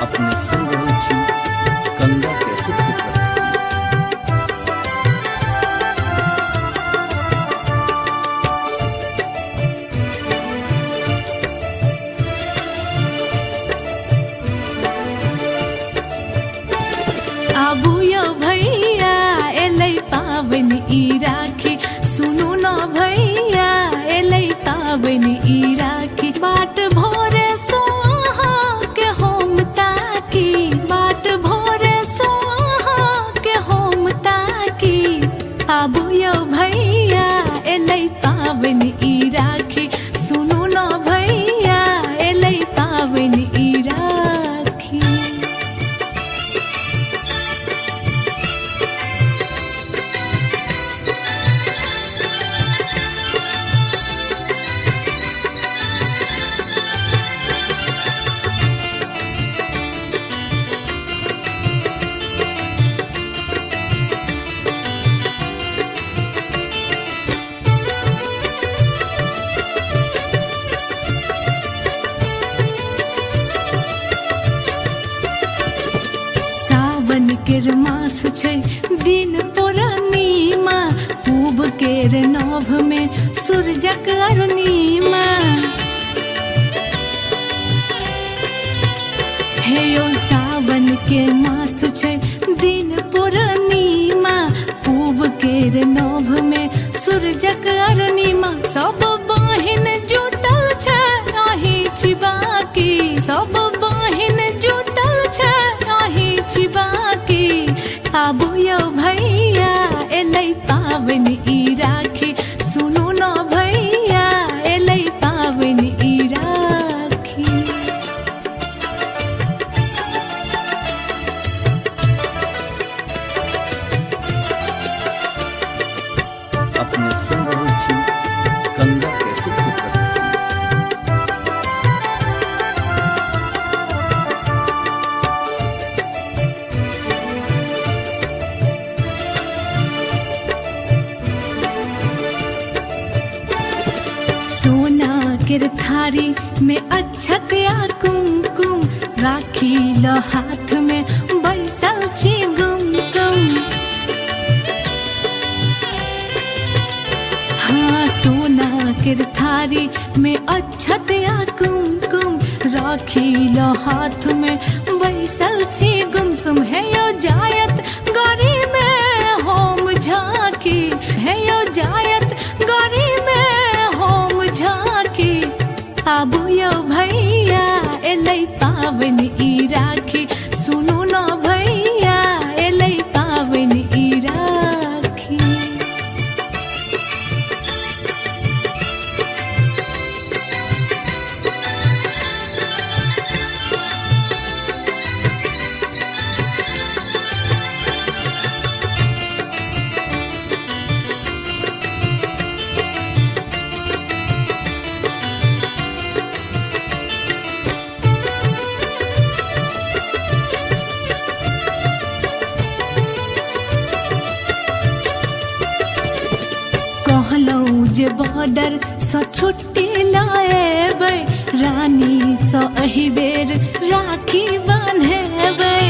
अपने सुन रहल छी गंगा कैसेट के प्रस्तुति। आबू यौ भैया एलै पाबनि ई राखी, सुनू न भैया एलै पाबनि ई राखी। बाट भोरे सोहा के होम ताकी, बाट भोरे सोहा के होम ताकी। आबू यौ भैया एलै पाबनि ई राखी, सुनू न भैया एलै पाबनि ई राखी। सावन केर मास छै दिन पूर्णिमा, पूब केर नभ में सूरजक अरुणिमा। हे यौ सावन के मास छै दिन पूर्णिमा, पूब केर नभ में सूरजक अरुणिमा। सब बहिन जुटल छै अहीं छी बाकी, सब बहिन जुटल छै अहीं छी बाकी। आबू यौ भैया एलै पाबनि ई राखी, सुनू न भैया एलै पाबनि ई राखी। अपने सुन रहल छी गंगा कैसेट के प्रस्तुति। सोना केर थारी में अक्षत आ कुमकुम, राखी लो हाथ में बैसल छी गुमसुम। हाँ सोना केर थारी में अक्षत आ कुमकुम, राखी लो हाथ में बैसल छी गुमसुम। हे यो जायत ई राखी। सुनू न भैया एलै पाबनि ई राखी। कहलहुँ जे बॉर्डर सँ छुट्टी लाएबै, रानी सँ एहि बेर राखी बान्हेबै।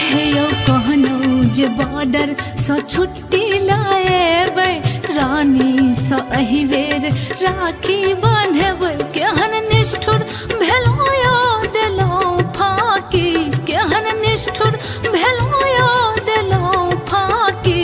हे यौ कहलहुँ जे बॉर्डर सँ छुट्टी लाएबै, रानी सँ एहि बेर राखी बान्हेबै। केहन निष्ठुर भेलहुँ यौ देलहुँ फाँकी, केहन निष्ठुर भेलहुँ यौ देलहुँ फाँकी।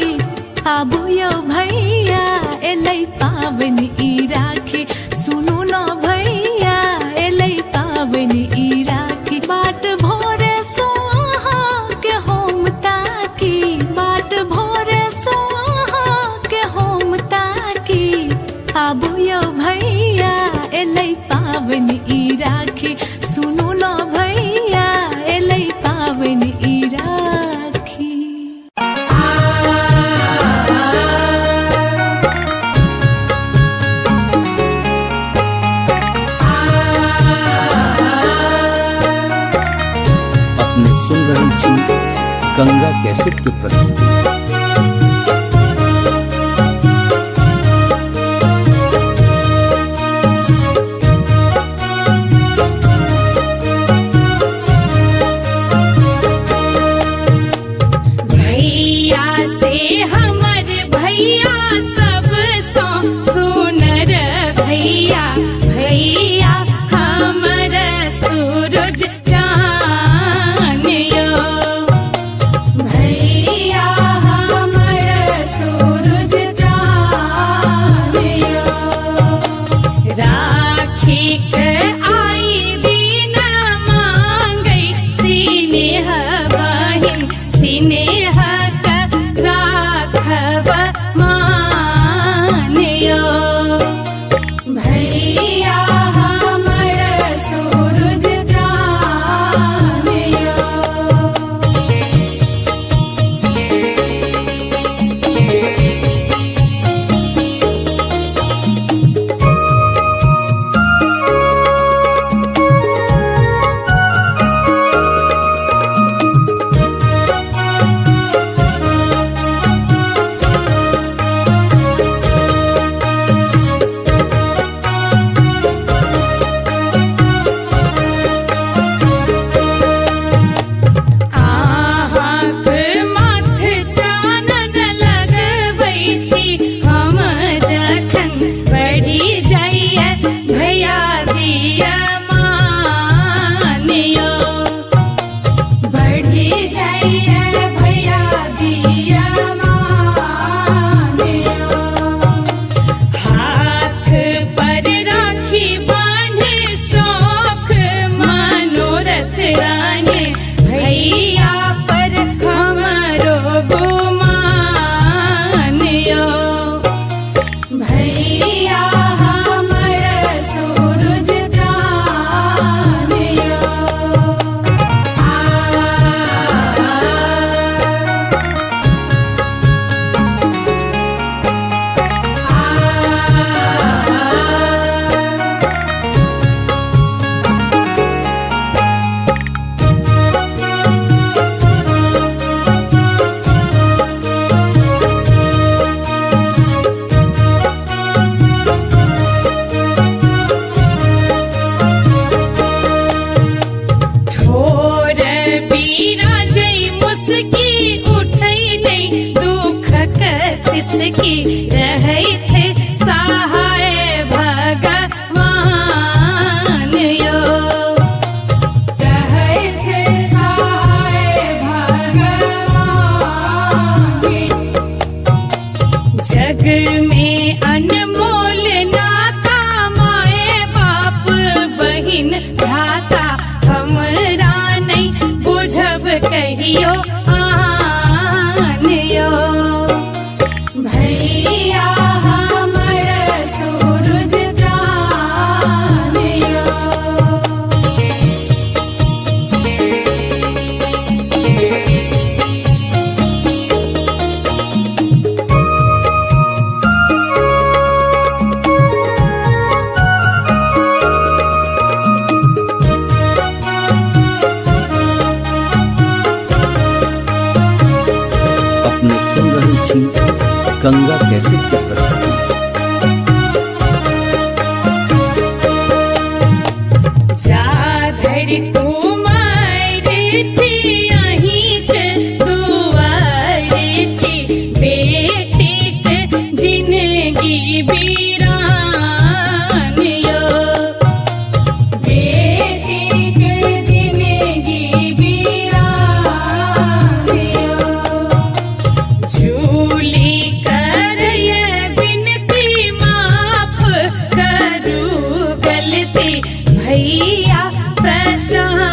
आबू यौ भैया एलै पाबनि ई राखी। सुनू न भैया एलै पाबनि ई राखी। बाट भोरे सो अहाँके हम ताकी, बाट भोरे सो अहाँके हम ताकी। आबू यौ भैया एलै पाबनि ई राखी। सुनू न भैया एलै पाबनि ई राखी। अपने सुन रहल छी गंगा कैसेट के प्रस्तुति। भैया से हमर भैया सबसँ सुनर भैया, भैया हमर सूरज चान यौ। भैया छी गंगा कैसेट के प्रस्तुति। जा धरि कुमार छी अहींक दुआर छी, बेटीक जिनगी बीरान यो, बेटीक जिनगी बीरान यो। झूली करय विनती माफ करू गलती भैया प्रशांत।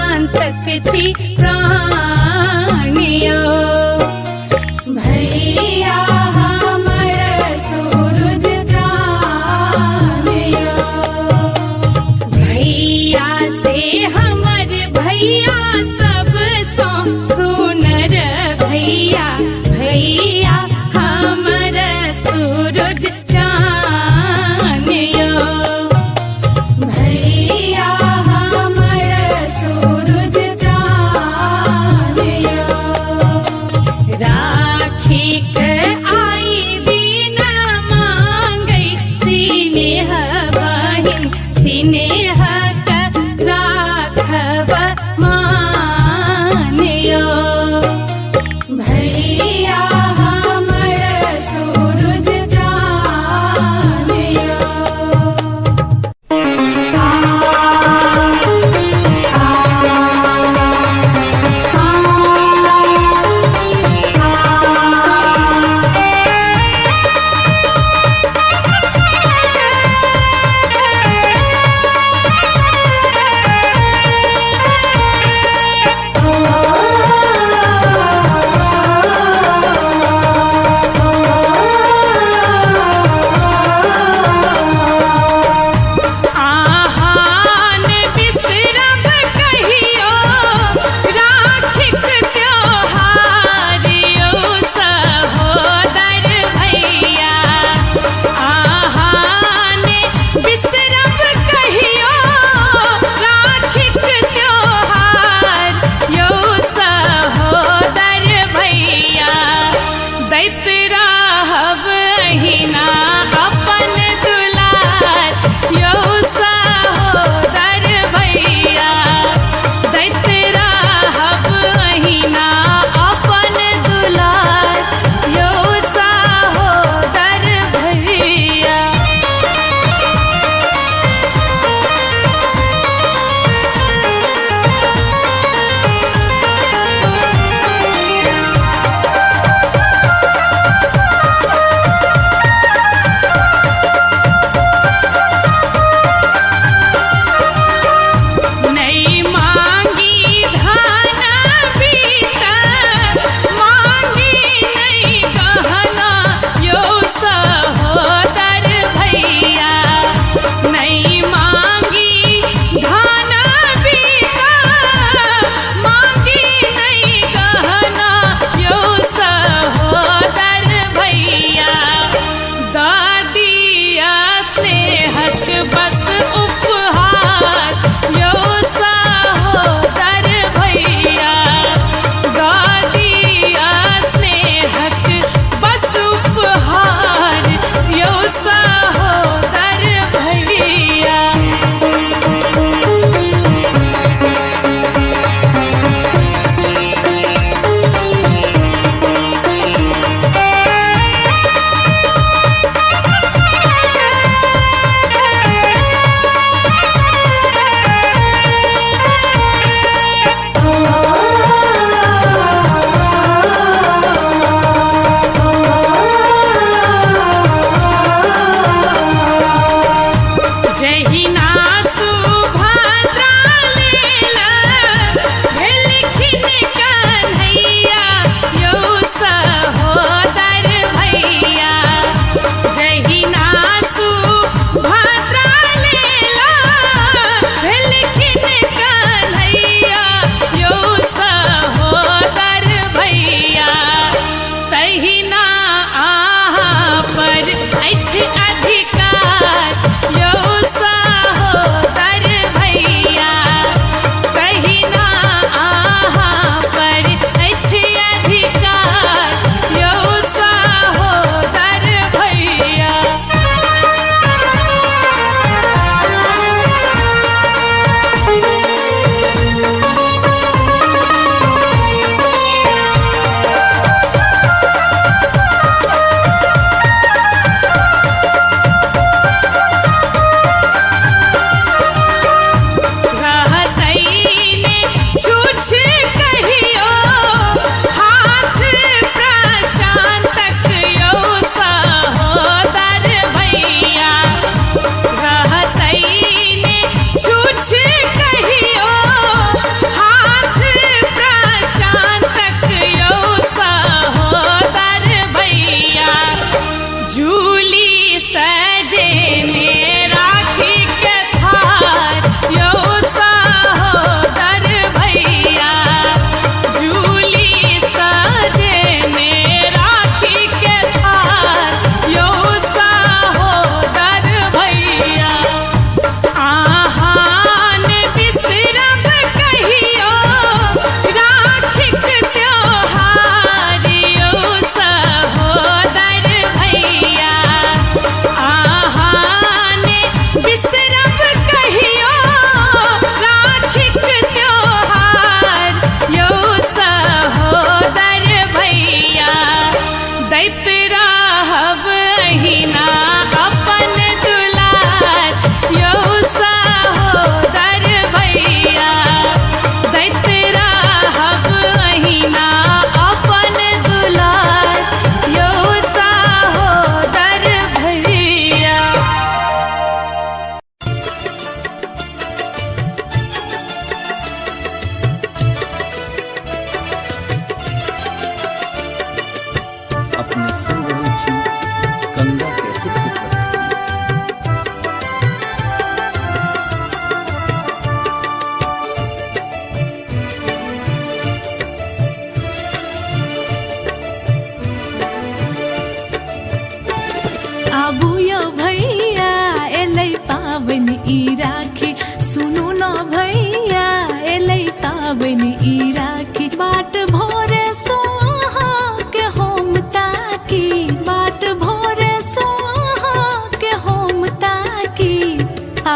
ई राखी। बाट भोरे सोहा के होम ताकी, बाट भोरे सोहा के होम ताकी।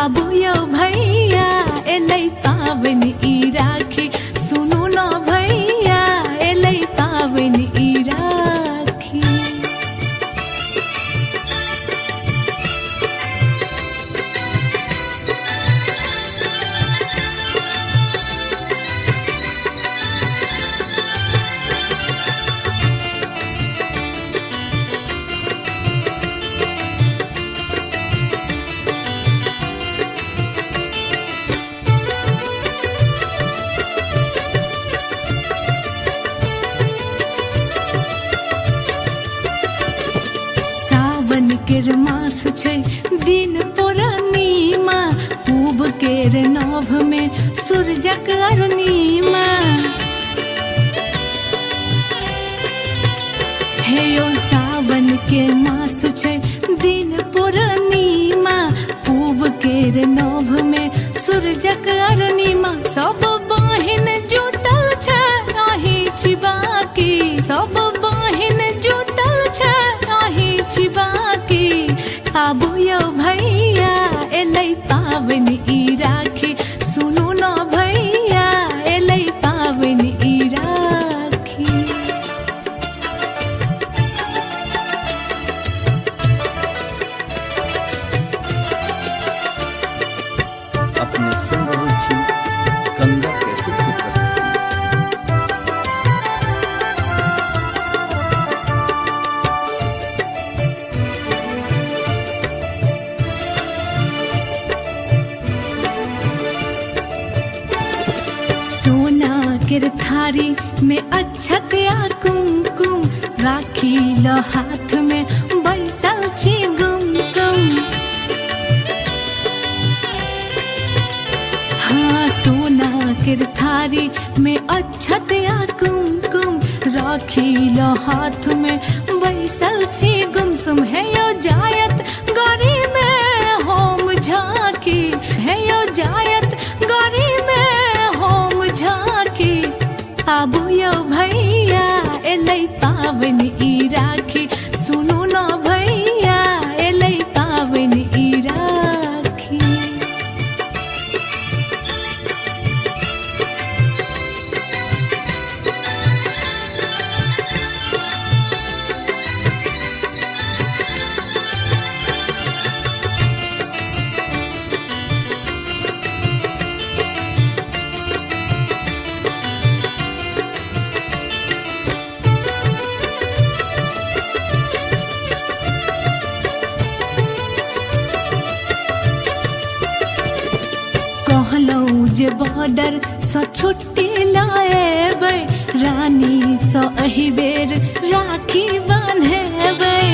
आबू यौ भैया एलै पाबनि ई राखी, सुनू न भैया एलै पाबनि ई राखी। सावन केर मास छै दिन पूर्णिमा, पूब केर नभ में सूरजक अरुणिमा। हे यो सावन के मास छै दिन पूर्णिमा, पूब केर नभ में सूरजक अरुणिमा। सब बहिन जुटल छै अहीं छी बाकी, सब बहिन जुटल छै अहीं छी बाकी। आबू यौ भैया एलै पाबनि ई राखी, सुनू न भैया एलै पाबनि ई राखी। अपने सुन रहल छी गंगा कैसेट के प्रस्तुति। सोना केर थारी में अक्षत आ कुमकुम, राखी लो हाथ में बैसल छी गुमसुम। हाँ सोना केर थारी में अक्षत आ कुमकुम, राखी लो हाथ में बैसल छी गुमसुम। हे यो जायत गरी में होम झांकी, हे यो जायत गरी में होम झांकी। आबू यौ भैया एलै पाबनि ई राखी, सुनू न भैया एलै पाबनि ई राखी। कहलहुँ जे बॉर्डर सँ छुट्टी लाएबै, रानी सँ एहि बेर राखी बान्हेबै।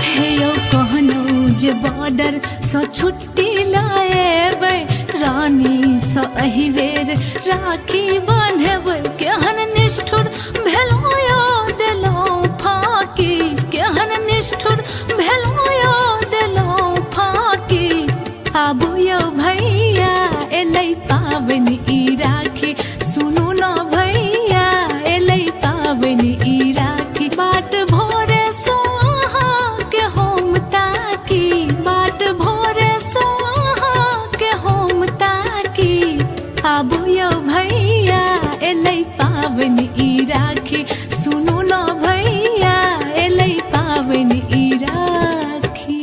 हे यौ कहलहुँ जे बॉर्डर सँ छुट्टी लाएबै, रानी सँ एहि बेर राखी बान्हेबै। केहन निष्ठुर भेलहुँ यौ देलहुँ फाँकी, केहन निष्ठुर भेलहुँ यौ देलहुँ फाँकी। आबू यौ भैया एलै पाबनि ई राखी, सुनू न भैया एलै पाबनि ई राखी। बाट भोरे सोहा के होम ताकी, बाट भोरे सोहा के होम ताकी। आबू यौ भैया एलै पाबनि ई राखी, सुनू न भैया एलै पाबनि ई राखी।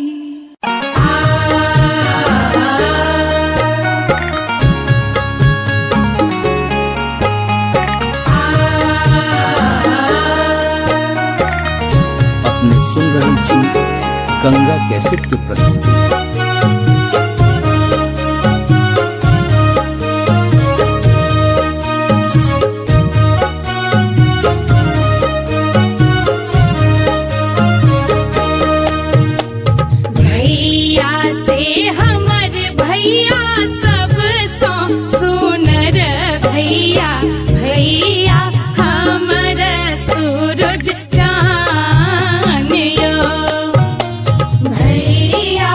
अपने सुन रहल छी गंगा कैसेट के प्रस्तुति। भैया से हमर भैया सबसँ सुनर भैया, भैया हमर सूरज चान यो। भैया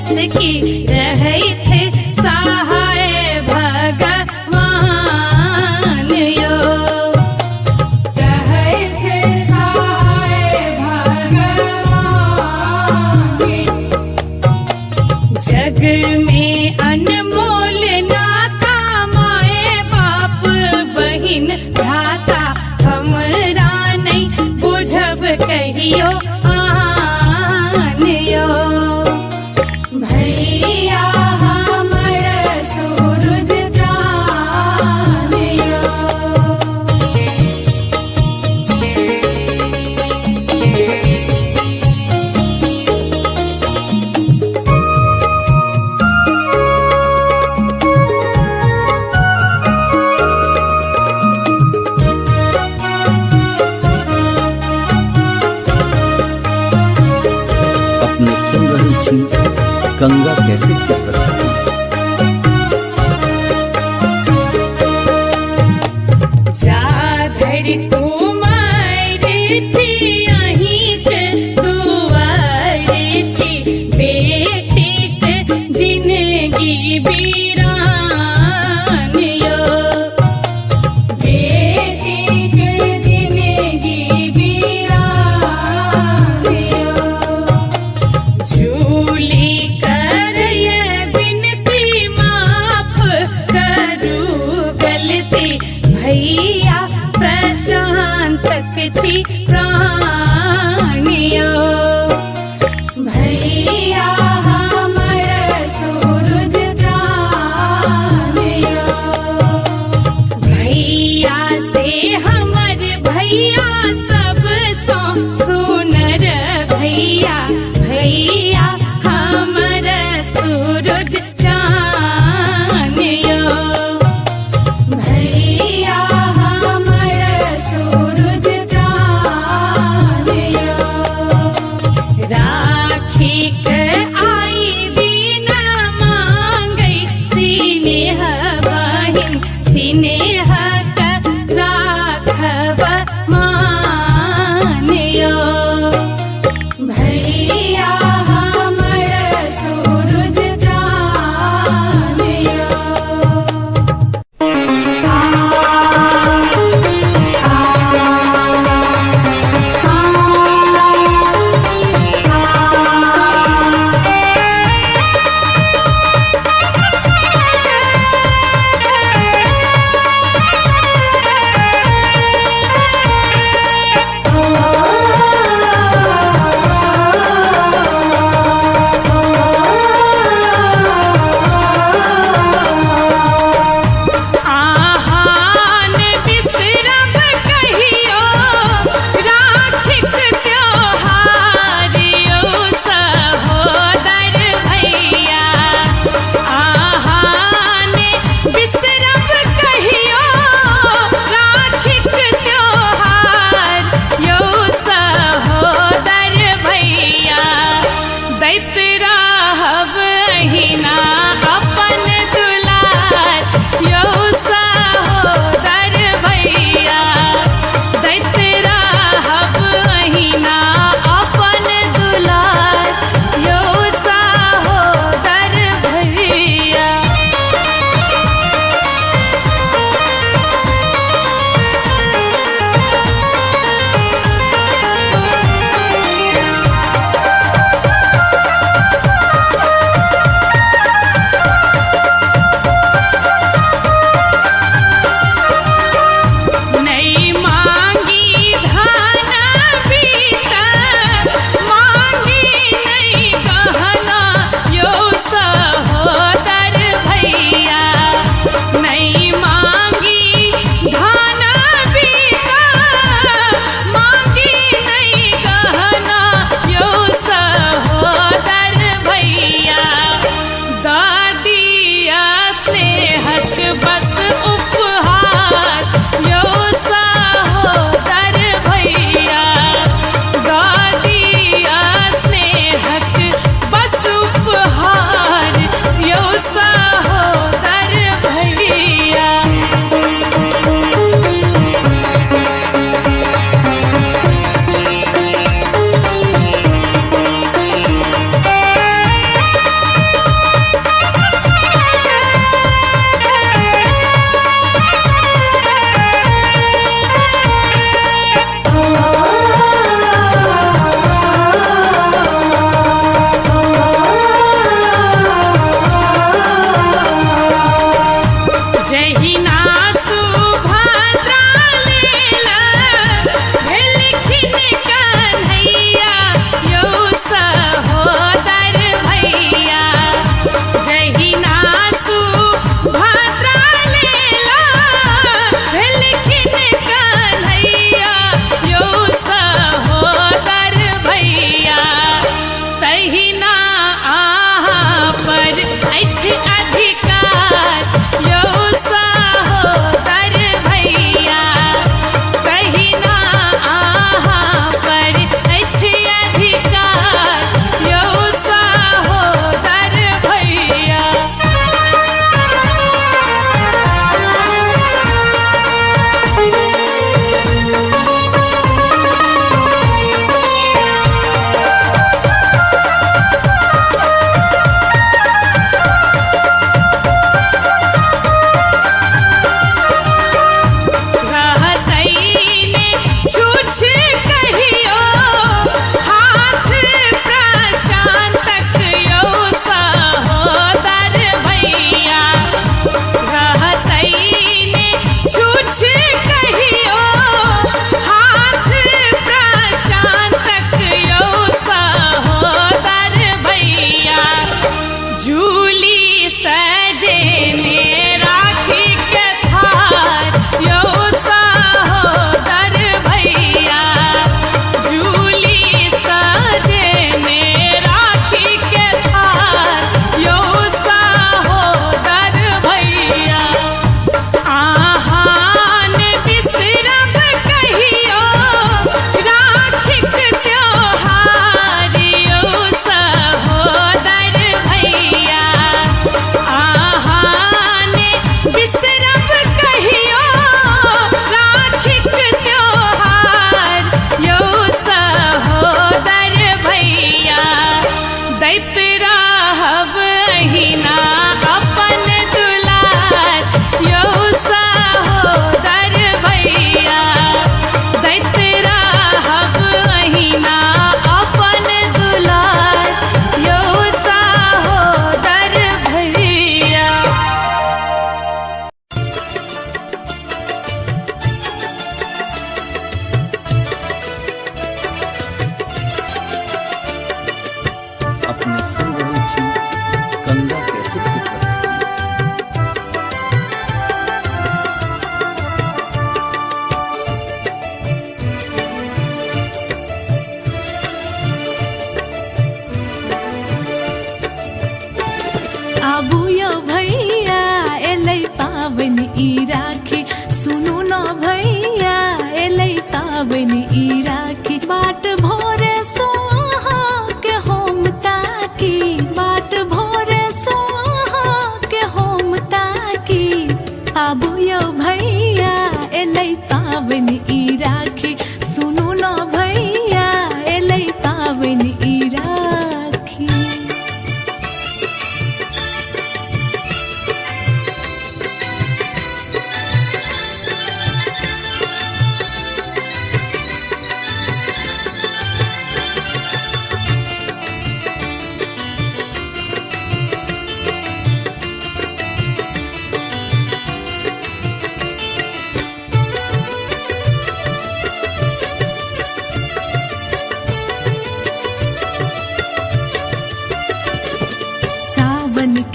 सखी रहैत सहाय भगवान यो। रहैत सहाय भगवान। जग में अनमोल नाता माए बाप बहिन भ्राता, हमरा नहीं बुझब कहियो आन यो। भैया हमर सूरज चान यो। अपने सुन रहल छी गंगा कैसेट के प्रस्तुति। जा धरि कुमार छी अहींक दुआर छी, बेटीक जिनगी बीरान यो। बेटीक जिनगी बीरान यो। झूली करय बिनती माफ करू गलती, भैया प्रशांतक छी प्राण।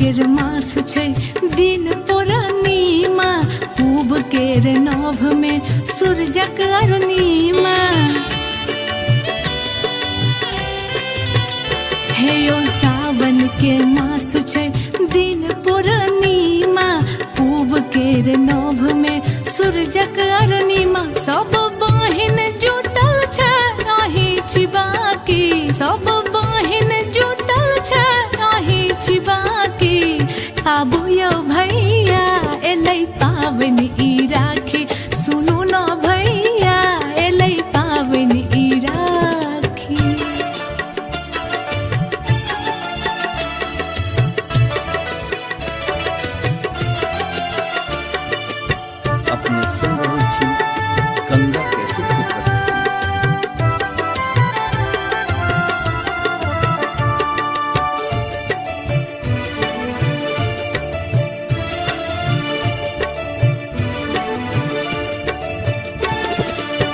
केर मास छै दिन पूर्णिमा, पूब केर नभ में सूरजक अरुणिमा। हे यो सावन के मास छै दिन पूर्णिमा, पूब केर नभ में सूरजक अरुणिमा। सब बहिन जुटल छै अहीं छी बाकी, सब बहिन जुटल छै अहीं छी बाकी। आबू यौ भैया एलै पाबनि ई राखी, सुनू न भैया एलै पाबनि ई राखी। अपने सुन रहल छी गंगा कैसेट के प्रस्तुति।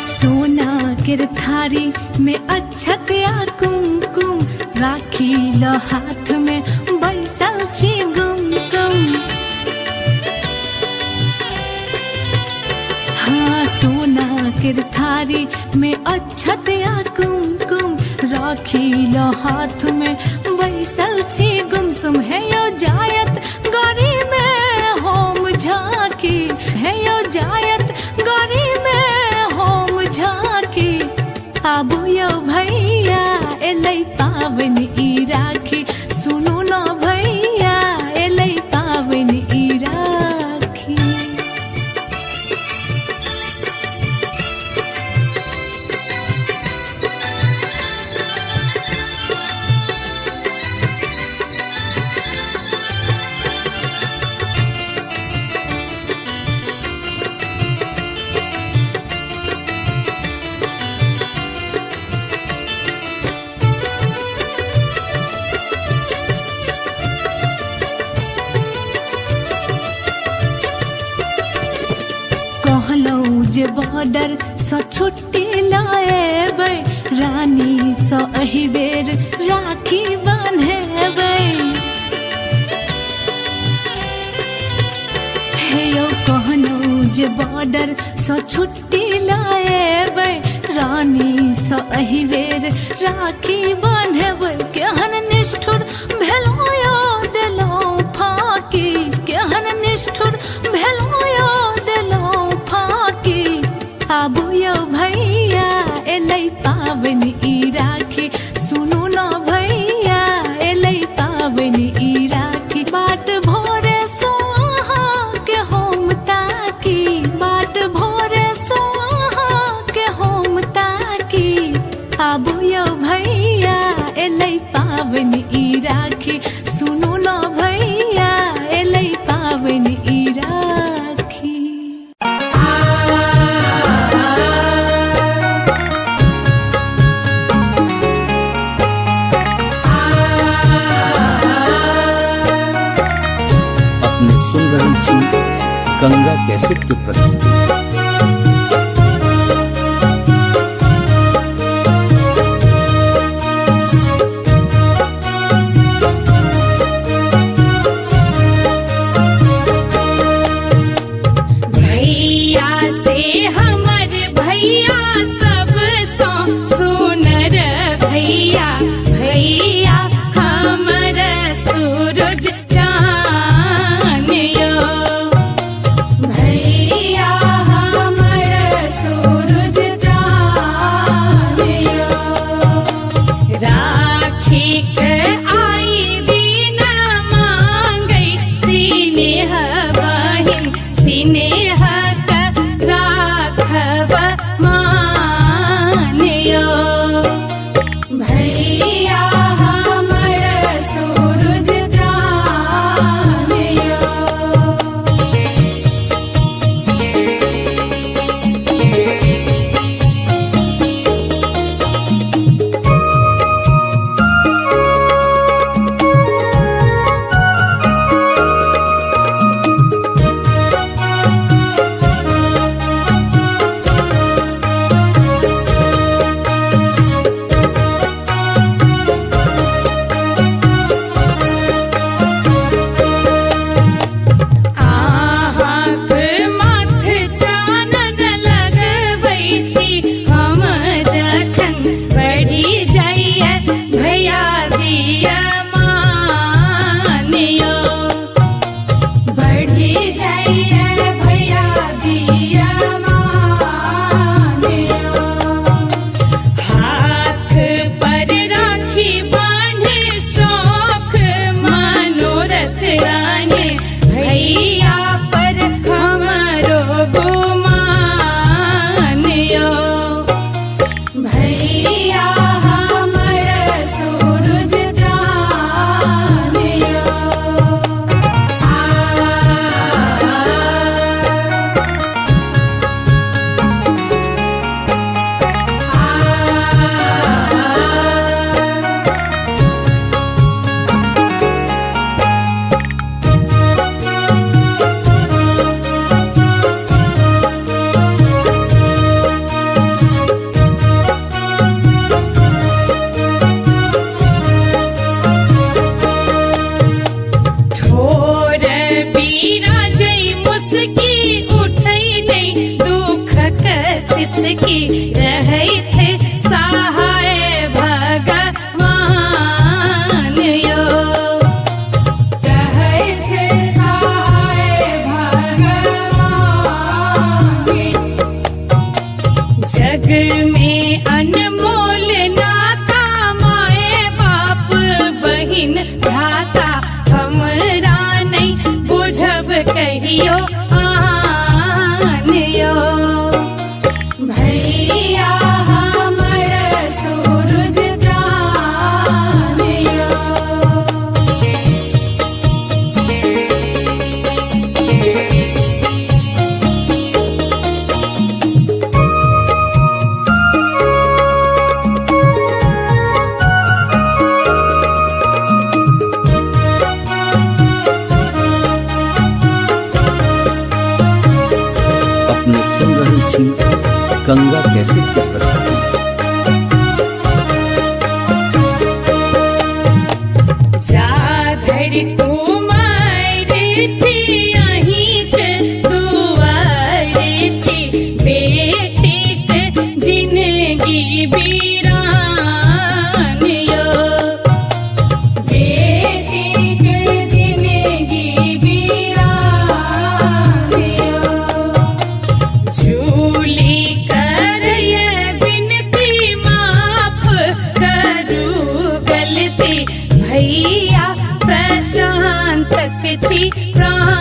सोना केर थारी में अक्षत आ कुमकुम, राखी लो हाथ में बैसल छी गुमसुम। हाँ सोना केर थारी में अक्षत आ कुमकुम, राखी लो हाथ में बैसल छी गुमसुम। हे यो जायत गरी में होम झांकी, हे यो जायत गरी में होम झांकी। आबू यौ भैया एलै पाबनि ई राखी, सुनू न भैया एलै पाबनि ई राखी। कहलहुँ जे बॉर्डर सँ छुट्टी लाएबै, रानी सँ एहि बेर राखी बान्हेबै। हे यौ कहलहुँ जे बॉर्डर सँ छुट्टी लाएबै, रानी सँ एहि बेर राखी बान्हेबै। केहन निष्ठुर भेलहुँ यौ देलहुँ फाँकी, केहन निष्ठुर भेलहुँ यौ देलहुँ फाँकी। आबू यौ भैया एलै पाबनि ई राखी, सुनू न भैया एलै पाबनि ई राखी। बाट भोरे सो अहाँके हम ताकी, बाट भोरे सो अहाँके हम ताकी। आबू यौ भैया एलै पाबनि ई राखी, सुनू न भैया एलै पाबनि ई राखी। अपने सुन रहल छी गंगा कैसेट के प्रस्तुति। भैया से हमर भैया सबसँ सुनर भैया, भैया हमर सूरज चान यो। भैया छी गंगा कैसेट के प्रस्तुति। जाधरि कुमार छी अहींक दुआर छी, बेटीक जिनगी बीरान यो, बेटीक जिनगी बीरान यो। झूली करय विनती माफ करू गलती, भैया प्रशांतक छी प्राण।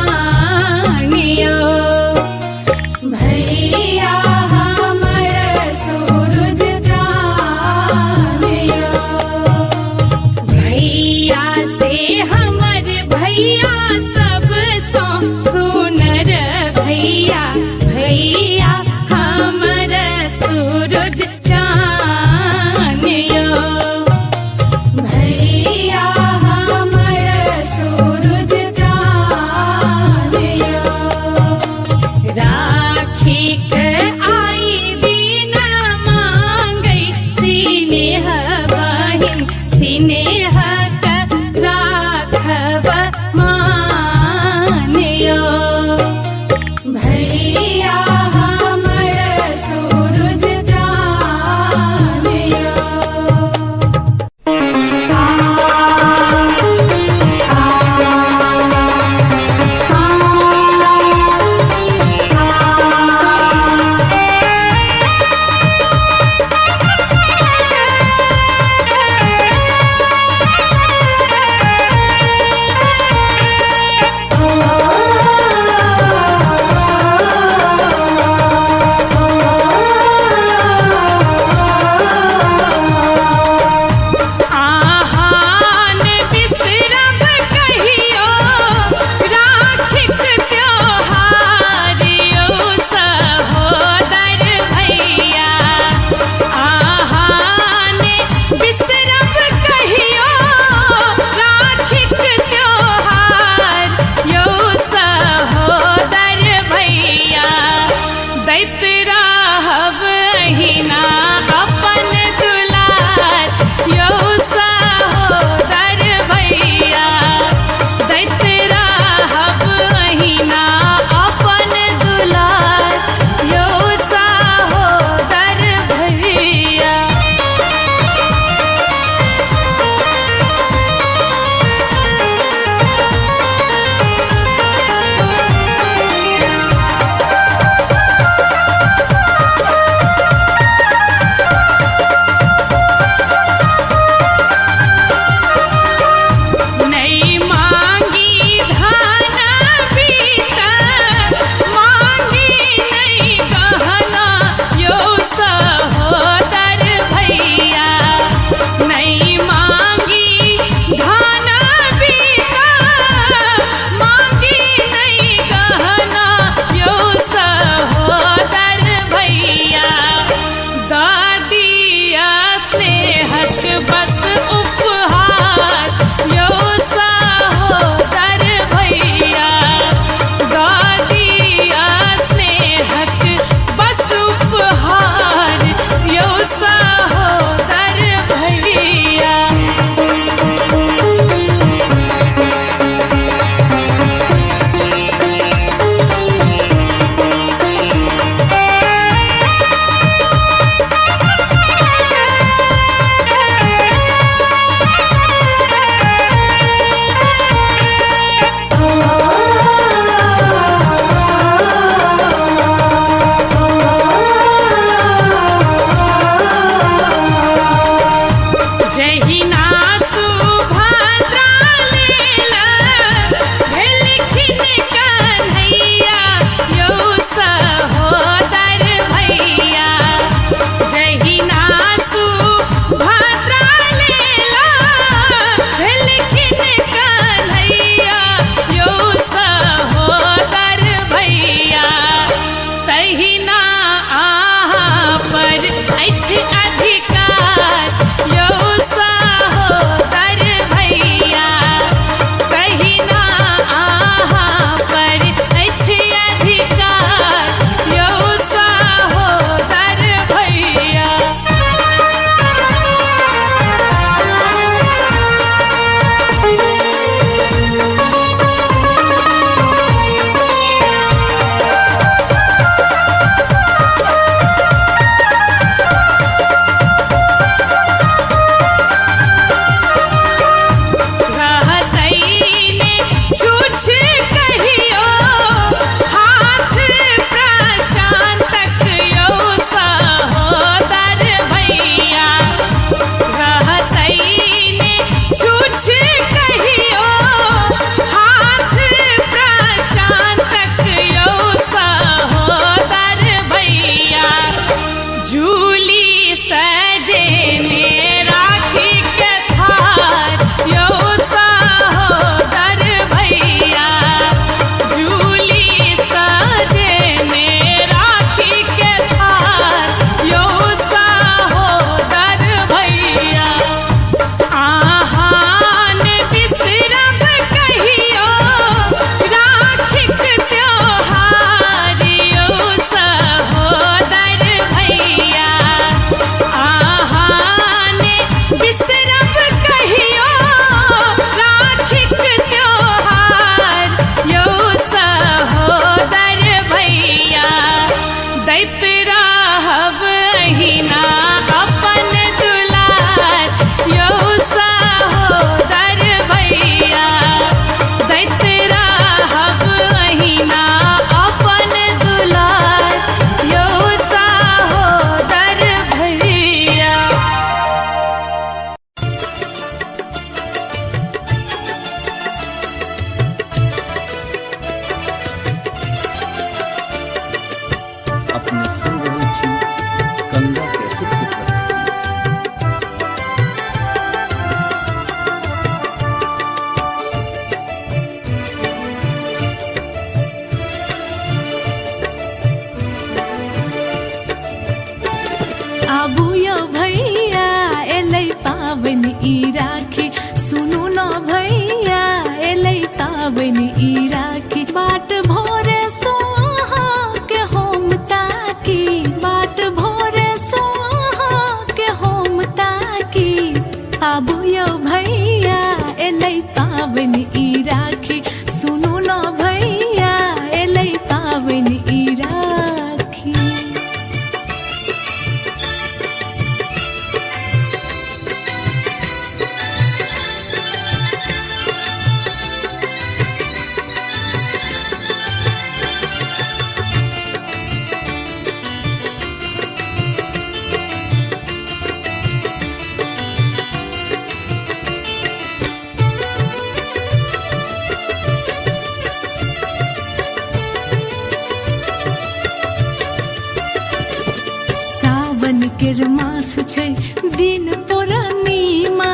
केर मास छै दिन पूर्णिमा,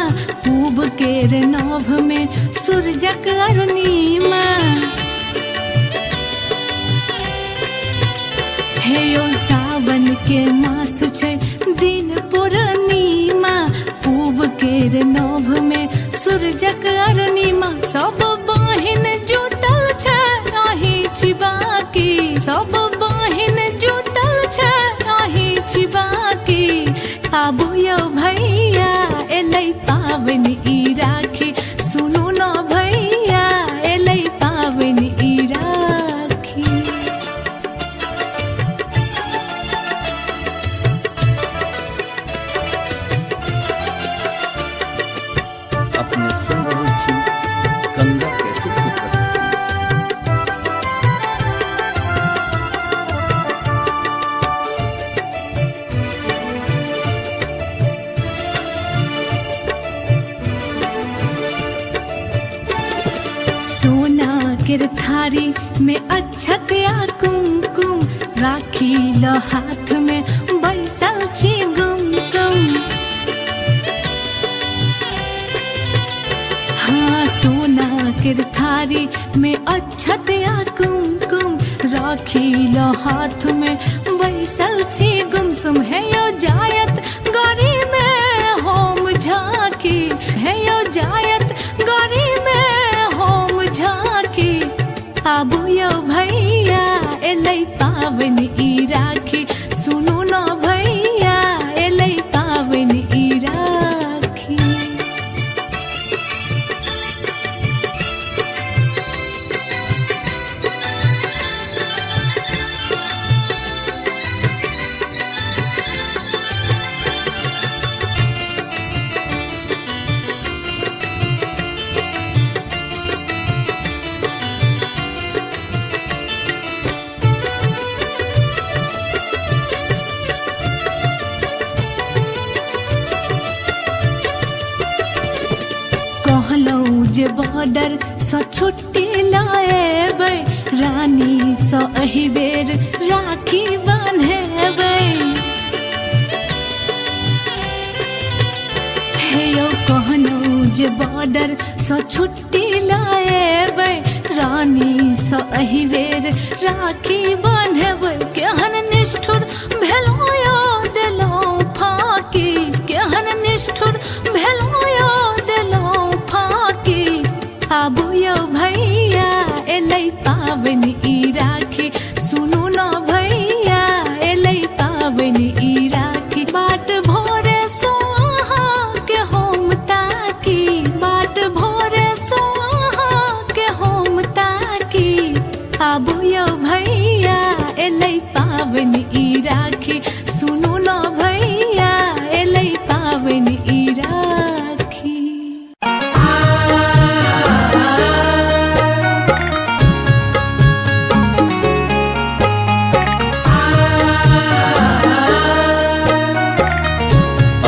पूब केर नभ में सूरजक अरुणिमा। हे यौ सावन के मास छै दिन पूर्णिमा, पूब केर नभ में सूरजक अरुणिमा। सब बहिन जुटल छै अहीं छी बाकी, सब बहिन जुटल छै अहीं छी बाकी। आबू यौ भैया एलै पाबनि ई राखी, सुनू न भैया एलै पाबनि ई राखी। अपने सुन रहल छी गंगा कैसेट के प्रस्तुति। सोना केर थारी में अक्षत आ कुमकुम, राखी लो हाथ में बैसल छी गुमसुम। हाँ सोना केर थारी में अक्षत आ कुमकुम, राखी लो हाथ में बैसल छी गुमसुम। हे यो जायत गरी में होम झांकी, हे यो जायत गरी में होम झांकी। आबू यौ भैया एलै पाबनि ई राखी, सुनू न भैया एलै पाबनि ई राखी। कहलहुँ जे बॉर्डर सँ छुट्टी लाएबै, रानी सँ एहि बेर राखी बान्हेबै। हे यौ कहलहुँ जे बॉर्डर सँ छुट्टी लाएबै, रानी सँ एहि बेर राखी बान्हेबै। केहन निष्ठुर भेलहुँ यौ देलहुँ फाँकी, केहन निष्ठुर भेलहुँ यौ देलहुँ फाँकी। आबू यौ भैया एलै पाबनि ई राखी, सुनू न भैया एलै पाबनि ई राखी। बाट भोरे सो अहाँके हम ताकी, बाट भोरे सो अहाँके हम ताकी। आबू यौ भैया एलै पाबनि ई राखी, सुनू न भैया एलै पाबनि ई राखी।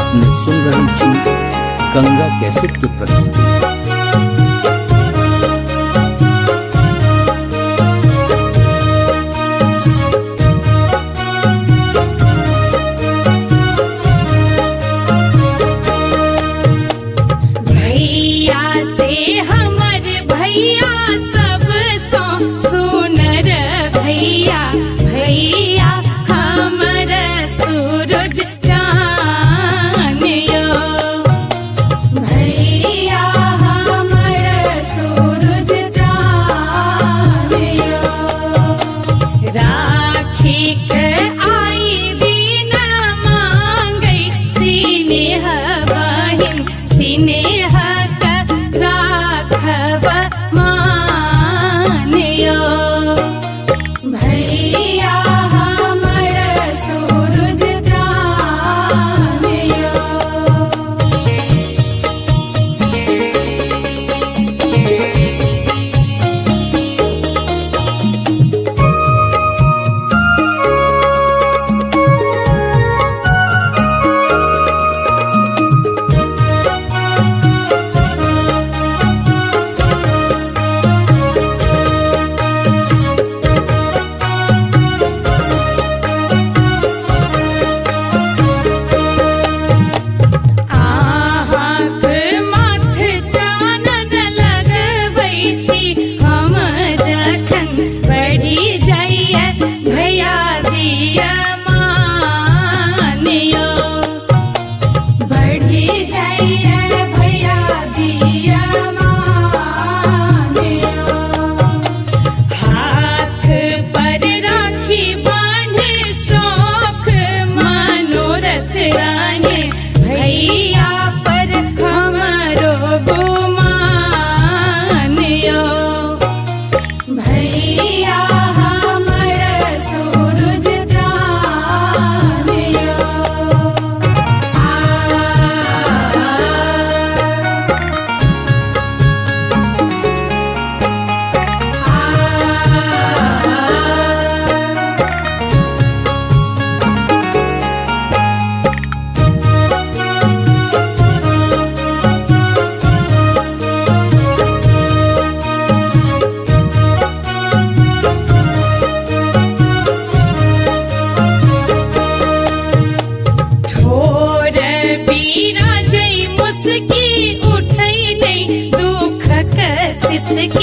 अपने सुन रहल छी गंगा कैसेट के प्रस्तुति। भैया से हमर भैया सबसँ सुनर भैया, भैया हमर सूरज चान यो। भैया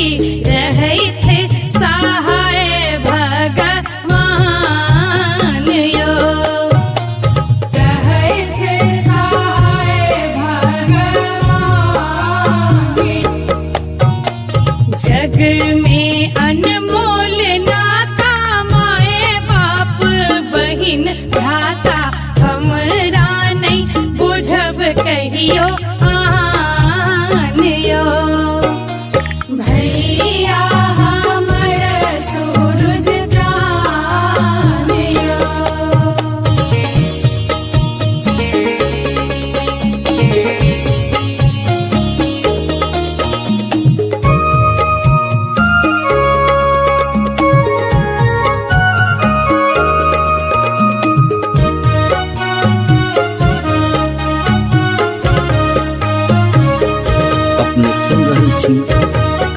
छी रहैत सहाय भगवान यो। रहैत सहाय भगवान। जग में अनमोल नाता माए बाप बहिन भ्राता, हमरा नहीं बुझब कहियो आन यो। भैया हमर सूरज चान यो। अपने सुन रहल छी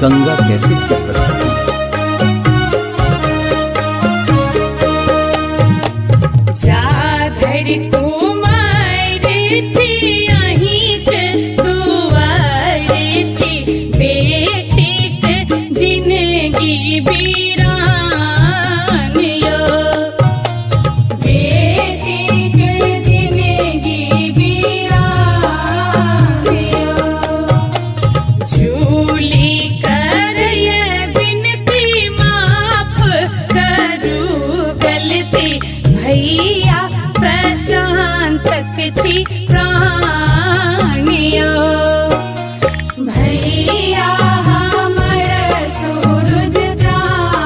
गंगा कैसेट के प्रस्तुति। जा धरि कुमार छी अहींक दुआर छी, बेटीक जिनगी बीरान यो। बेटीक जिनगी बीरान यो। झूली करय विनती माफ करू गलती, भैया प्रशांतक छी प्राण यो। भैया हमर सूरज चान।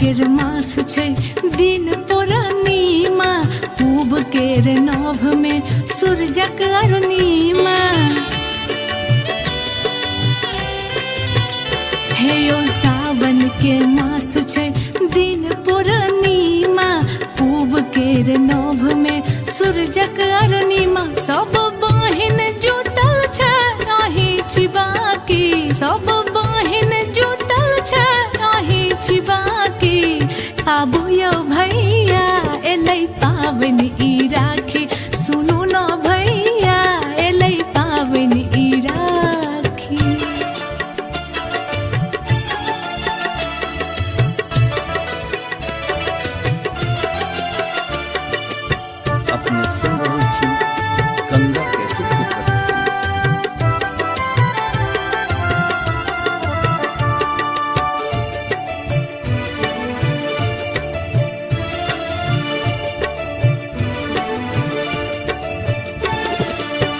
केर मास छै दिन पूर्णिमा, पूब केर नभ में सूरजक अरुणिमा। हे यो सावन के मास छै दिन पूर्णिमा, पूब केर नभ में सूरजक अरुणिमा। सब बहिन जुटल छै अहीं छी बाकी, सब बहिन जुटल छै अहीं छी बाकी। आबू यौ भैया एलै पाबनि ई राखी, सुनू न भैया एलै पाबनि ई राखी। अपने सुन रहल छी गंगा कैसेट के प्रस्तुति।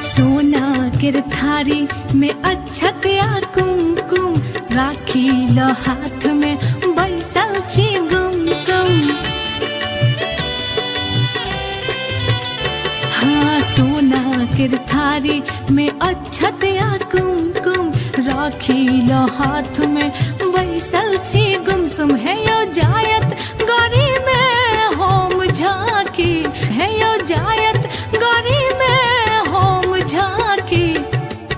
सोना केर थारी में अक्षत आ कुमकुम, राखी लो हाथ में बैसल छी गुमसुम। हाँ सोना केर थारी में अक्षत आ कुमकुम, राखी लो हाथ में बैसल छी गुमसुम। हे यो जायत गरी में होम झांकी, हे यो जायत गरी में होम झांकी।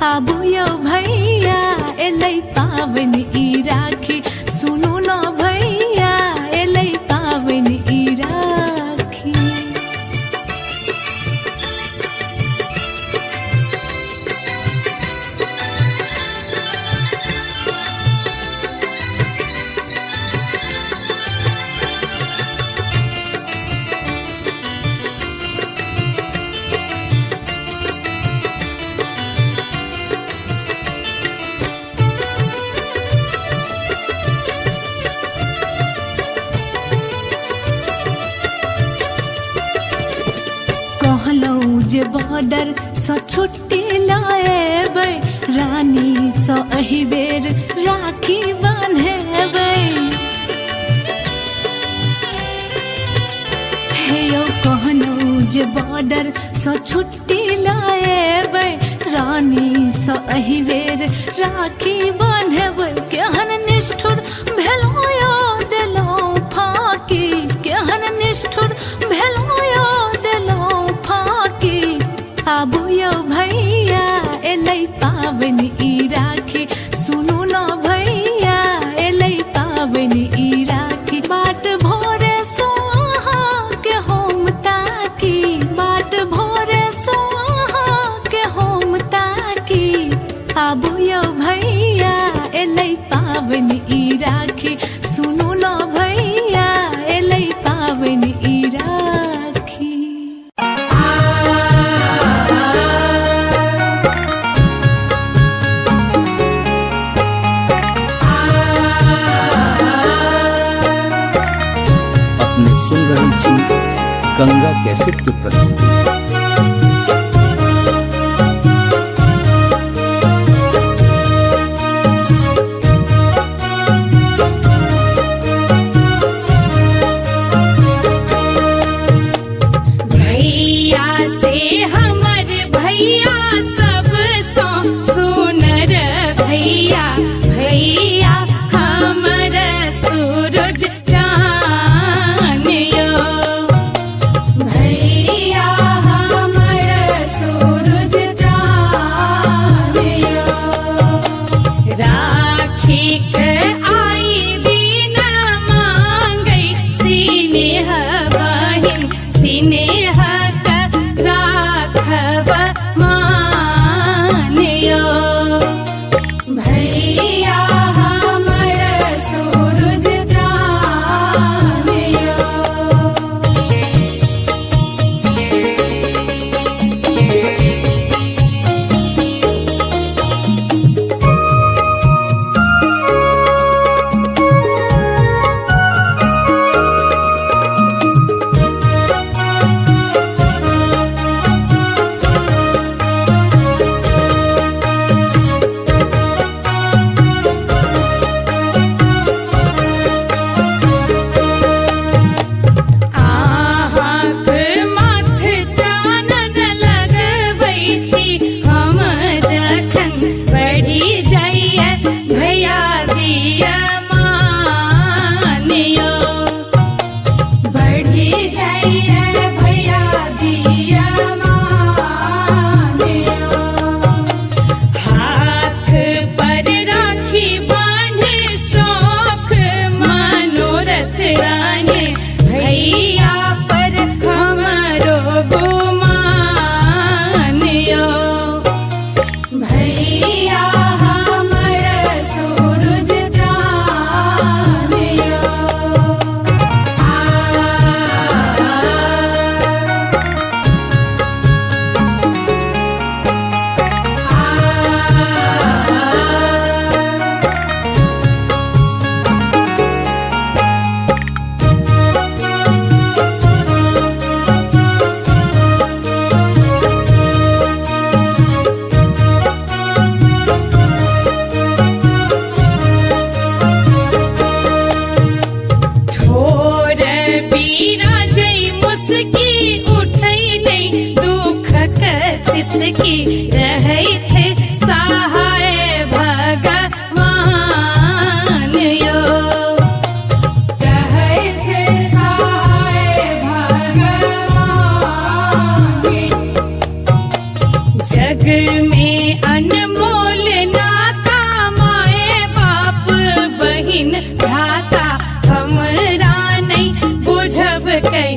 आबू यौ भैया एलै पाबनि ई राखी, सुनू न भैया एलै पाबनि ई राखी। कहलहुँ जे बॉर्डर सँ छुट्टी लाएबै, रानी सँ एहि बेर राखी बान्हेबै। हे यौ कहलहुँ जे बॉर्डर सँ छुट्टी लाएबै, रानी सँ एहि बेर राखी बान्हेबै। केहन निष्ठुर भेलहुँ यौ देलहुँ फाँकी, केहन निष्ठुर भेलहुँ यौ देलहुँ फाँकी। आबू यौ भैया एलै पाबनि ई राखी, सुनू न भैया एलै पाबनि ई राखी। बाट भोरे सो अहाँके हम ताकी, बाट भोरे सो अहाँके हम ताकी। आबू यौ भैया एलै पाबनि ई राखी, सुनू न भैया एलै पाबनि ई राखी। अपने सुन रहल छी गंगा कैसेट के प्रस्तुति। भैया से हमर भैया सबसँ सुनर भैया, भैया हमर सूरज चान यो। भैया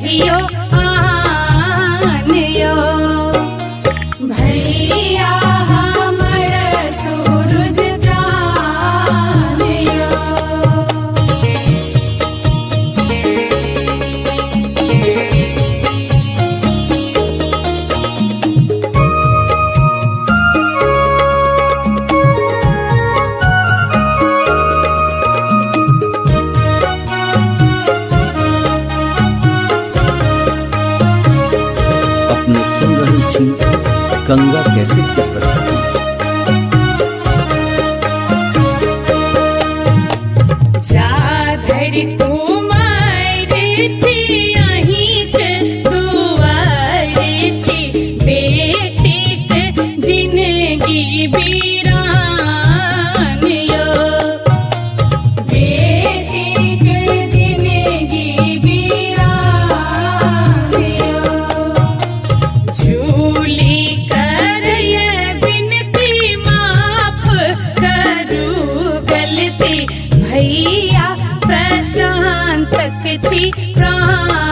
कहियो आन यो। भैया हमर सूरज चान यो। अपने सुन रहल छी गंगा कैसेट के प्रस्तुति। जा धरि कुमार छी अहींक दुआर छी, बेटीक जिनगी बीरान यो। बेटीक जिनगी बीरान यो। झूली करय विनती माफ करू गलती, भैया प्रशांतक छी प्राण।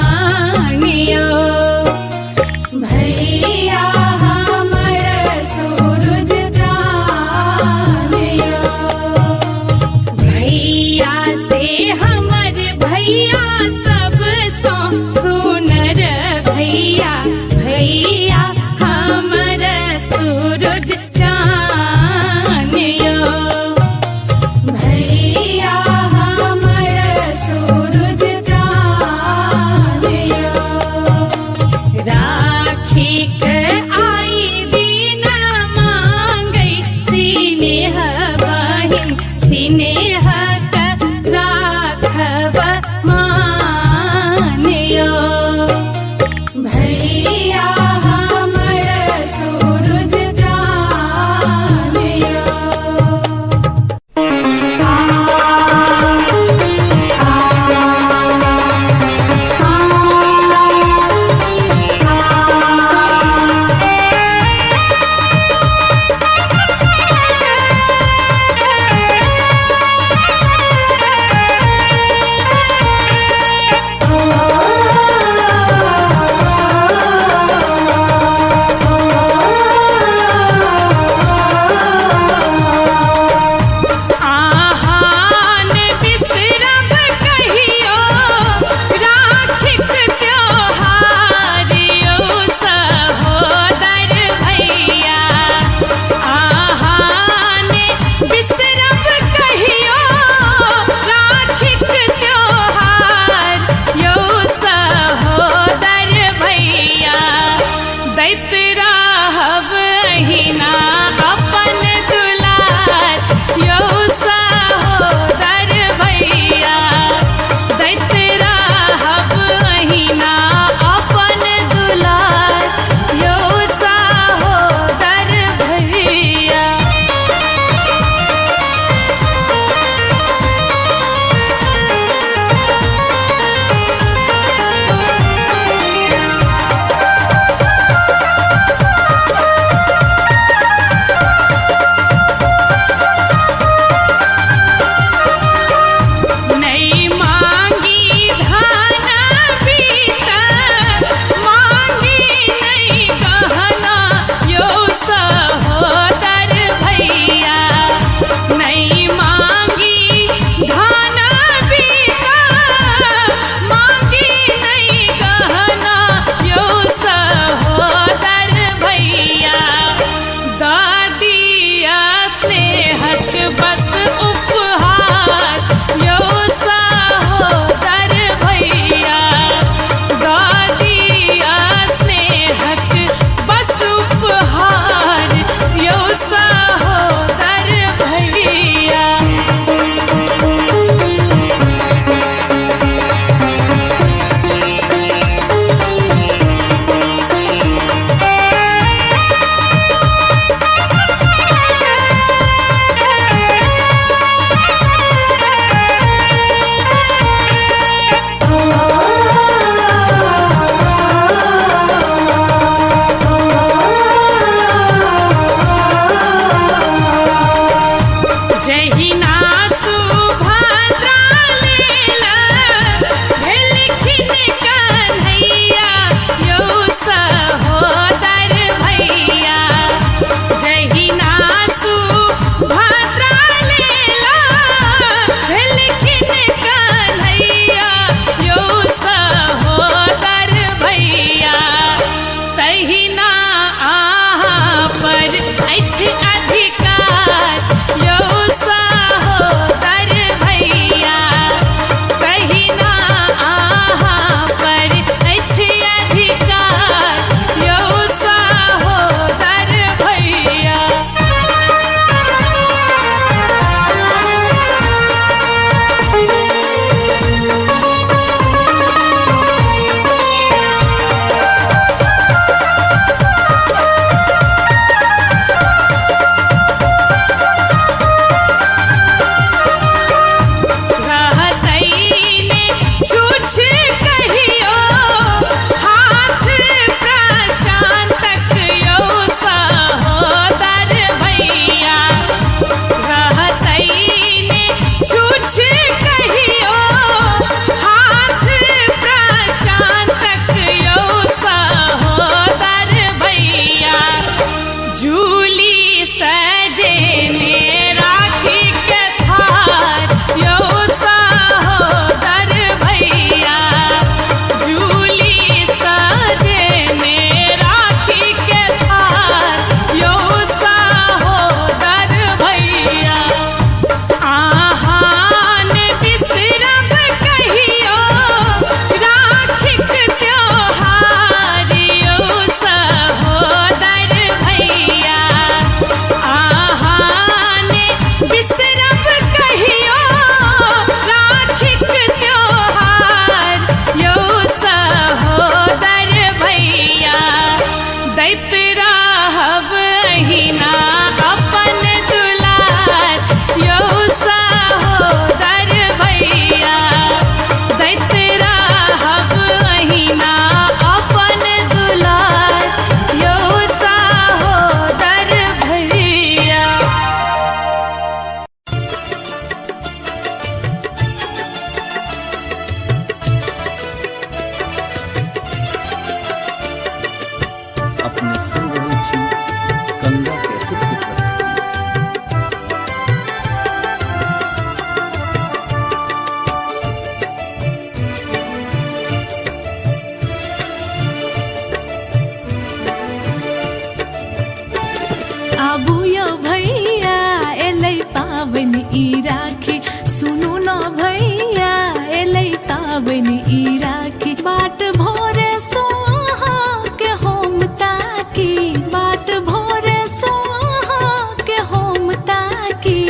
पावनि ई राखी। बाट भोरे सोहा के होम ताकी, बाट भोरे सोहा के होम ताकी।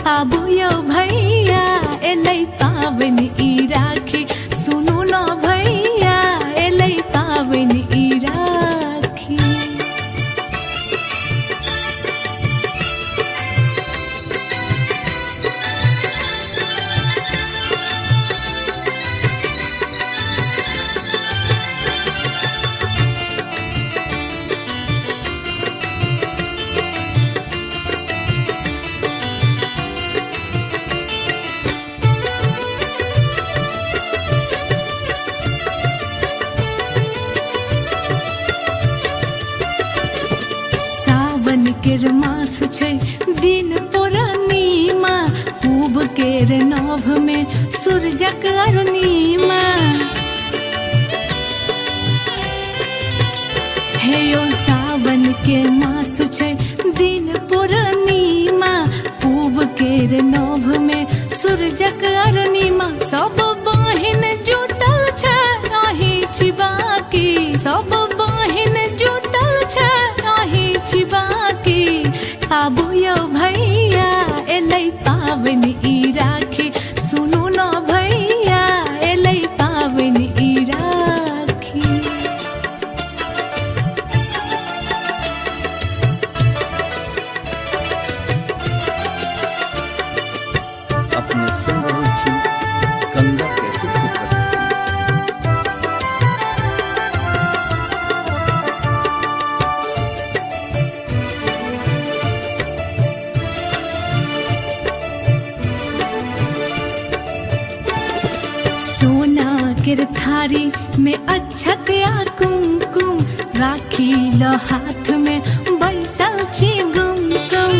आबू यौ भैया एलै पावनि ई राखी, सुनू न भैया एलै पावनि ई राखी। सावन केर मास छै दिन पूर्णिमा, पूब केर नभ में सूरजक अरुणिमा। हे यो सावन के मास छै दिन पूर्णिमा, पूब केर नभ में सूरजक अरुणिमा। सब बहिन जुटल छै अहीं छी बाकी, सब बहिन जुटल छै अहीं छी बाकी। आबू यौ भैया एलै पावनि ई राखी, सुनू न भैया एलै पावनि ई राखी। अपने सुन रहल छी गंगा कैसेट के प्रस्तुति। सोना केर थारी में अक्षत आ कुमकुम, राखी लो हाथ में बैसल छी गुमसुम।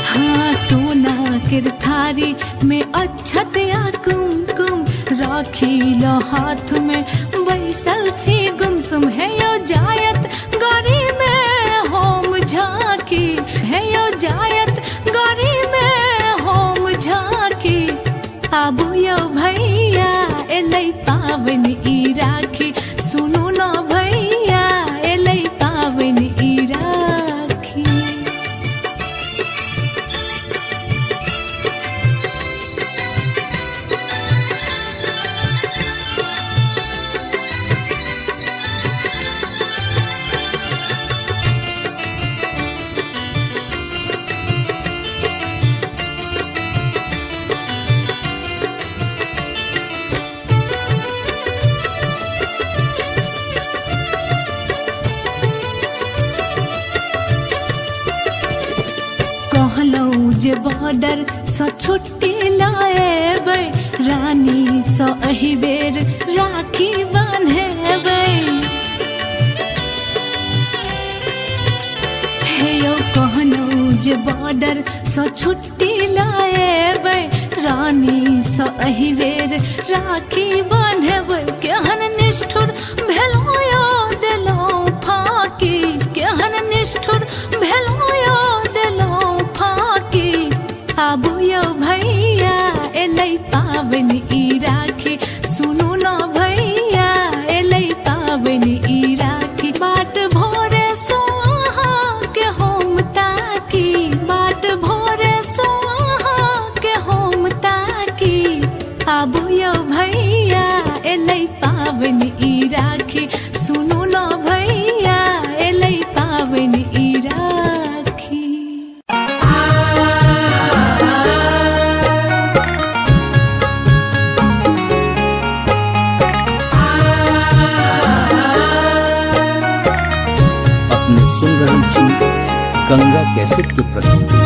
हाँ सोना केर थारी में अक्षत आ कुमकुम, राखी लो हाथ में बैसल छी गुमसुम। हे यो जायत गरी में होम झांकी, हे यो जायत गरी में होम झांकी। आबू यौ भैया एलै पावनि ई राखी, सुनू न भैया एलै पावनि ई राखी। कहलहुँ जे बॉर्डर सँ छुट्टी लाएबै, रानी सँ एहि बेर राखी बान्हेबै। हे यौ कहलहुँ जे बॉर्डर सँ छुट्टी लाएबै, रानी सँ एहि बेर राखी बान्हेबै। केहन निष्ठुर भेलहुँ यौ देलहुँ फाँकी, केहन निष्ठुर भेलहुँ यौ देलहुँ फाँकी। आबू यौ भैया एलै पावनि ई राखी, सुनू न भैया एलै पावनि ई राखी। बाट भोरे सोहा के होम ताकी, बाट भोरे सोहा के होम ताकी। आबू यौ भैया एलै पावनि ई राखी, सुनू न भैया एलै पावनि ई राखी। अपने सुन रहल छी गंगा कैसेट के प्रस्तुति।